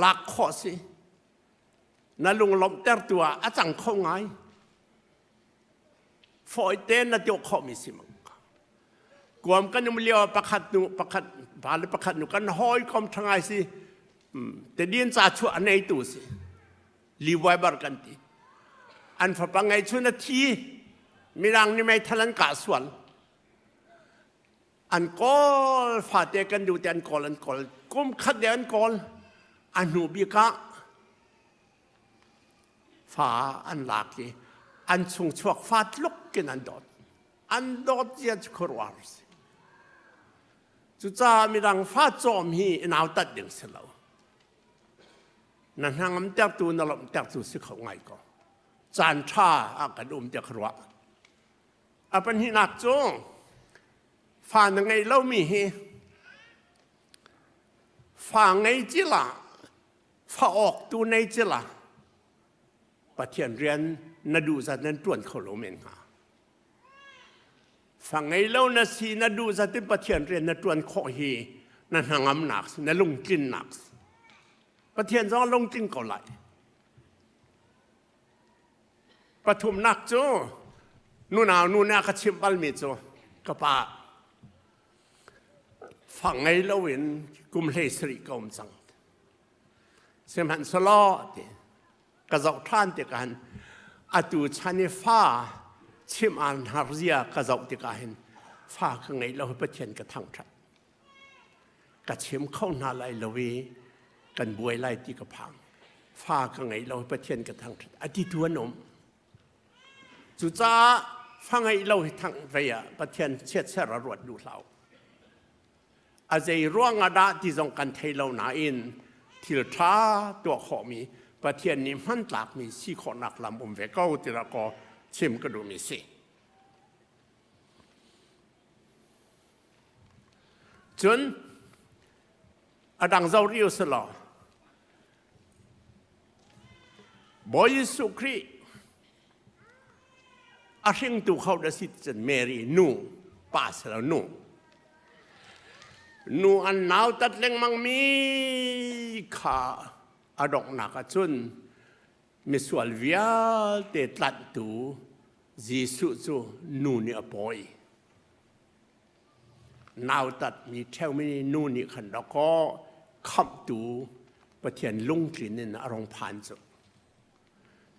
lak khawh si na lunglawmhter tu ah a cang kho ngai fawi te na tuah khawh mi si mang kuam kan um lio pakhat nu pakhat pa le pakhat nu kan hawi kom thangai si te din ca chuah a nei tu si Levi bar kan ti. An fapa ngei chun a thi. Mirang nih meithal an kah sual. An kawl fate kan duh te an kawl an kawl. Kum khat de an kawl. A hnu bik ah fa an lak i an chung chuak fa tluk in an dawt. An dawt zia cu khuaruahhar si. Cucaah midang fa cawm hi i nautat ding si lo. Na hnangam tertu na lawmh tertu si kho ngai ko. Caan ṭha ah kan um tiah ka ruah. A pahnihnak cu fa na ngei lomi hi fa ngei cila fa awk tu nei cila Pathian rian na duh zat nan ṭuan kho lo men hnga. Fa ngei lo na si na duh zat in Pathian rian na ṭuan khawh hi na hnangamnak si, na lungtlinnak si. Pathian zong a lungtling ko lai. Pathumnak cu nunau nu nih a ka chimh balmi cu ka pa fa ngei loin kum 17 ka um cang. Sihmanhsehlaw ti ka zoh ṭhan tikah hin atu chan i fa chimh aan har zia ka zoh tikah hin fa ka ngeih lo hi Pathian ka thangṭhat. Ka chim kho hna lai lo i kan buai lai ti ka phang. Fa ka ngeih lo hi Pathian ka thangṭhat. A ti tu an um. Cucaah fa ngeih lo hi thangh vei ah Pathian chiatser a ruat duh hlah u. A zei ruang ah dah ti zong kan thei lo nain thil ṭha tuah khawhmi Pathian nih hmantlakmi si khawhnak lam um ve ko ti kaw chim ka duhmi si. Cun a dang zo rih usih law Bawi Jesuh Khrih a hringtu kho da si cun Mary nu pa si lo nu nu an nautat lengmang mi kha a donghnak ah cun misual vialte tlanhtu Jesuh cu nu nih a pawi. Nautat mi ṭheumi nu nih khan dawkaw khamhtu Pathian lungtlin in a rung phan cu.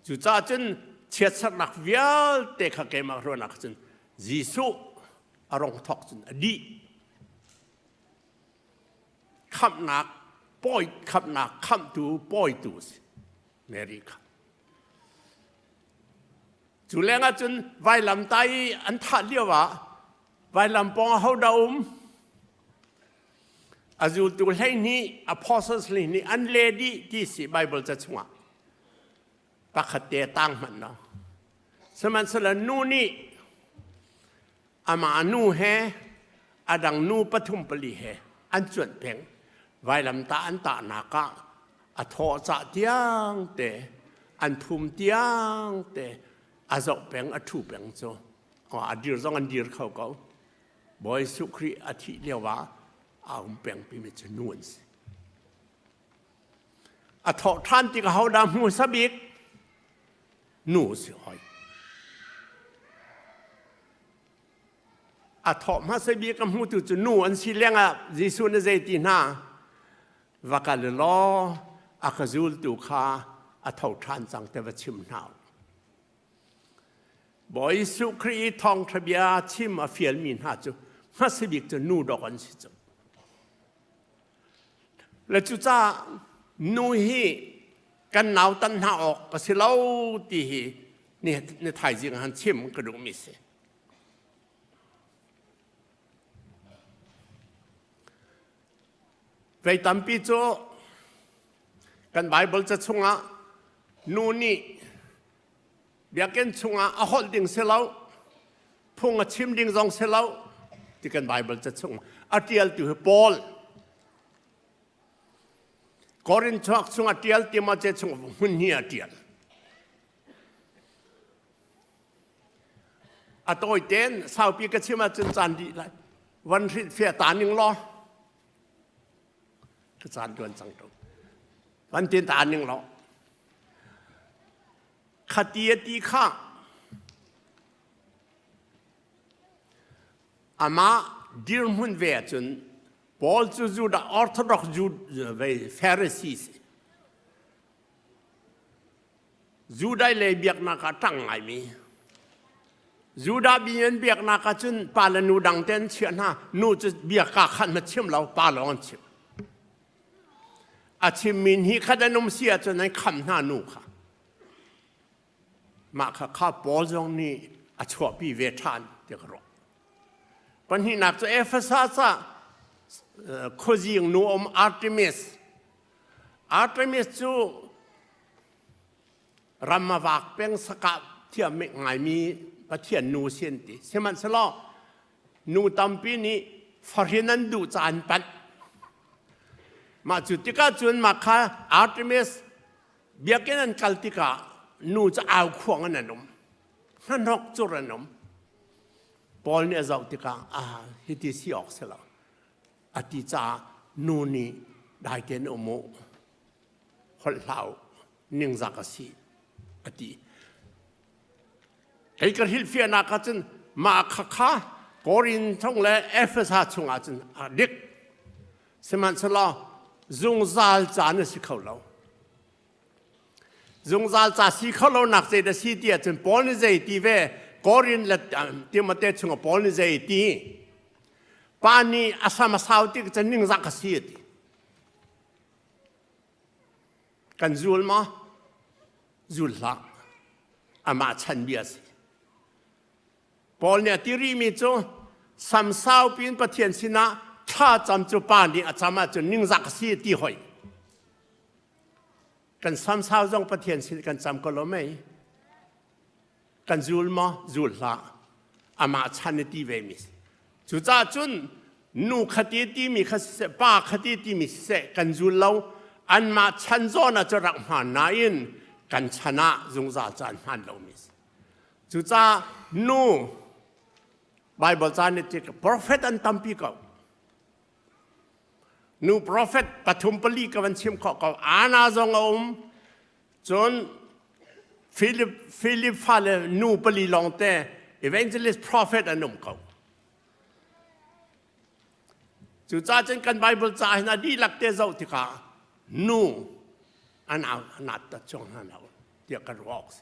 Cucaah cun chiatsernak vialte kha keimah ruahnak cun Jesuh a rong thawk cun a dih. Khamhnak pawi khamhnak khamhtu pawitu si Mary kha. Cu lengah cun vailam tai i an thah lio ah vailam pawng ah hodah um? A zultu 12 apostles 12 an le dih ti si Bible ca chungah pakhat te tang hmanh lo. Sihmanhsehlaw nu nih amah nu he a dang nu pathum pali he an cuanh peng. Vailamtah an tahnak ah a thawh cah tiang te an phum tiang te a zoh peng a ṭhu peng cu a dir zong an dir kho ko. Bawi Jesuh Khrih a thih lio ah a um peng pimi cu nu an si. A thawh ṭhan tik ahodah hmu hmasa bik? Nu si hoi. A thawh hmasa bik a hmutu cu nu an si lengah Jesuh nih zei ti hna? Va kal law a ka zultu kha a tho ṭhan cang te va chim hna u. Bawi Jesuh Khrih i thawngṭha bia chim a fialmi hna cu hmasa bik cu nu dawk an si cu. Le cucaah nu hi kan nautan hna awk a si lo ti hi ni thaizing han chim ka duhmi si. Vei tampi cu kan Bible ca chungah nu nih biakinn chungah a holh ding si lo, phung a chim ding zong si lo ti kan Bible ca chung a ṭialtu hi Paul. Korin chuak chung a ṭial Timote chung hmun hi a ṭial. A tawi tein saupi ka chim ahcun caan dih lai. Van hrilh fia ta ning law ka caan tuan cang to. Van tin ta ning law khati a ti kha amah dirhmun ve ahcun Paul cu Judah Orthodox Jew ve Pharisee si. Judah lei biaknak ah ṭang ngaimi Judah mi an biaknak ah cun pa le nu dang te an chiah hna nu cu bia ka khan na chim lo pa lawng an chim a chimmi hi khat an um si ahcun an kham hna nu kha mah kha kha Paul zong nih a chuahpi ve ṭhan ti ka ruah pahnihnak cu Efesa ca. Khuazing nu um Artemis. Artemis cu ram a vak peng sakah thiam ngaimi Pathian nu si an ti. Sihmanhsehlaw nu tampi nih fahrin an duh ca an panh. Mah cu tikah cun mah kha Artemis biakinn an kal tikah nu cu au khuang in an um. Hnahnok cur an um. Paul nih a zoh tikah ah hiti si awk si lo. A ti caah nu nih dai tein um u. Holh hlah u. Ningzak a si a ti. Kei ka hrilhfiahnak ah cun mah khakha Korin chung le Efesa chungah cun a dik. Sihmanhsehlaw zungzal caan a si kho lo. Zungzal ca si kho lo nak zei dah si ti ahcun Paul nih zei ti ve Korin le Timote chungah Paul nih zei ti pa nih a sam a sau ti cun ningzak a si a ti. Kan zul maw? Zul hlah. Amah chan bia a si. Paul nih a ti rihmi cu sam saupi in Pathian sinah thla cam cu pa nih a cam ahcun ningzak a si ti hoi. Kan sam sau zong Pathian sin kan cam ko lo mei? Kan zul maw? Zul hlah. Amah chan i ti ve mi si. Cucaah cun nu khati timi kha siseh, pa khati timi siseh kan zul lo. Anmah chan zawn ah cu rak hmaan nain kan chan ah zungzal caan hmaan lomi si. Cucaah nu Bible ca nih tik prophet an tampi ko. Nu prophet pathum pali ka van chim khawh ko. Anna zong a um. Cun Philip Philip fale nu pali lawng te evangelist prophet an um ko. Cucaah cun kan Bible ca hin a dihlak te zoh tikah nu an au nat ta chung hna lo tiah ka ruah awk si.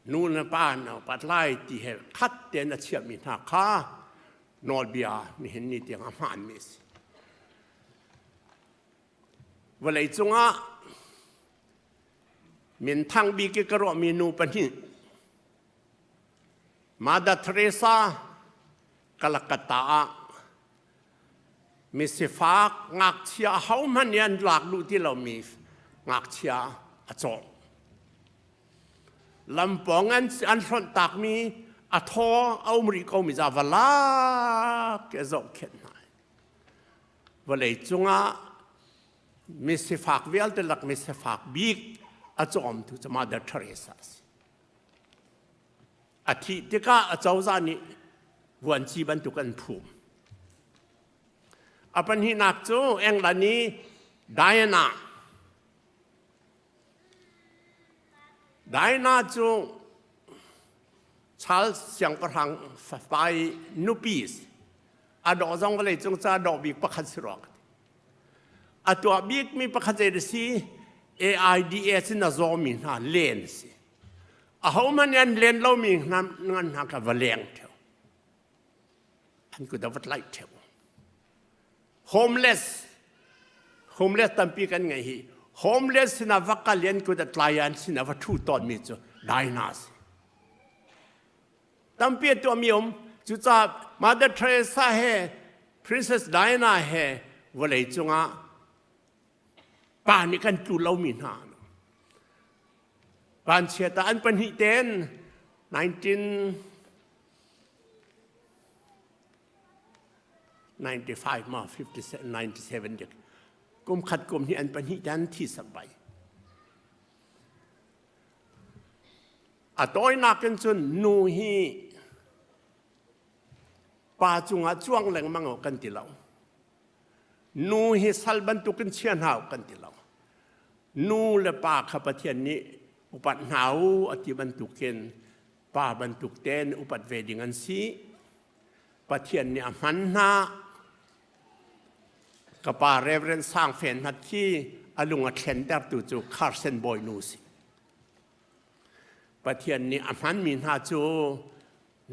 Nu le pa na upat lai ti he khat tein a chiahmi hna kha nawlbia nihin ni tiang a hmaanmi a si. Vawlei cungah minthang bik i ka ruahmi nu pahnih Mother Teresa Calcutta ah misifak ngakchia ahohmanh nih an lak duh ti lomi ngakchia a cawh. Lampawng an, an hlonh takmi a thaw a um rih komi za va lak a zohkhenh hna. Vawlei cungah misifak vialte lak misifak bik a cawmtu cu Mother Teresa a si. A thih tikah a cozah nih vuanci bantuk an phum. A pahnihnak cu England i Diana. Diana cu Charles siangpahrang fapa i nupi a dawh zong vawlei cung ca dawh bik pakhat si rua a tuah bikmi pakhat zei si AIDS in a zawmi hna len si ahohmanh nih an len lomi hna ngan hna kha va leng theo an kut a va tlaih theo homeless homeless tampi kan ngei hi homeless sinah va kal i an kut a tlai an sinah va thu tawnmi cu daina si tampi a tuahmi um cucaah Mother Teresa he Princess Diana he vawlei cungah pa nih kan tlu lomi hna Vanchiat ah an pahnih ten 1995 ma 57 97 dik kum khat kum hi an pahnih te an thi sak bai a tawinak in cun nu hi pa cungah cuang lengmang kan ti lo Nu hi sal bantukin chia hna u kan ti lo. Nu le pa kha Pathian nih upat hna u a ti bantukin pa bantuk tein upat ve ding an si. Pathian nih a hman hna. Ka pa Reverend Sang Fen Hnat khi a lung a thlentertu cu Carson Bawinu si. Pathian nih a hmanmi hna cu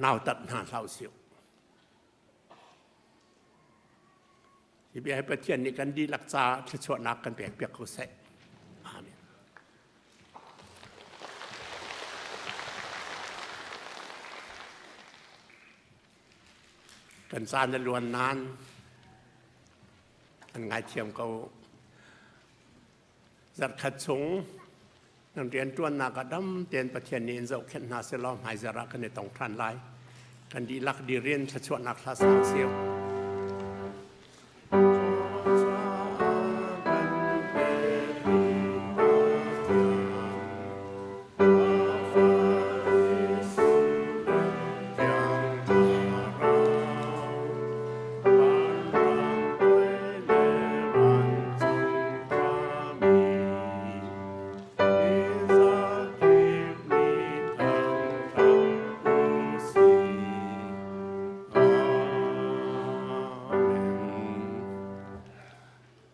nautat hna hlah usih. Hi bia hi Pathian nih kan dihlak caah thluachuahnak kan pek piak ko seh. Amen. Kan caan a luan nain an ngaithiam ko. Zarhkhat chung nan rianṭuannak ah dam tein Pathian nih in zohkhenh hna sehlaw hmaizarh ah kan i tong ṭhan lai. Kan dihlak dir in thluachuahnak hla sa usih.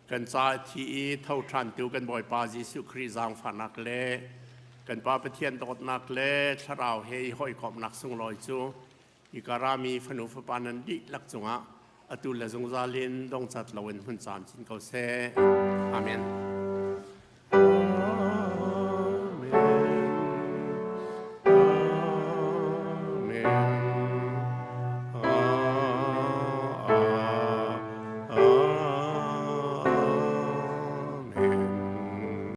Kan ca thi i tho ṭhantu kan Bawipa Jesuh Khrih zaangfahnak le kan Pa Pathian dawtnak le Thlarau he i hawikomhnak sunglawi cu Ikarami fanu fapa nan dihlak cungah atu le zungzal in dongcat loin hun caamcin ko seh. Amen.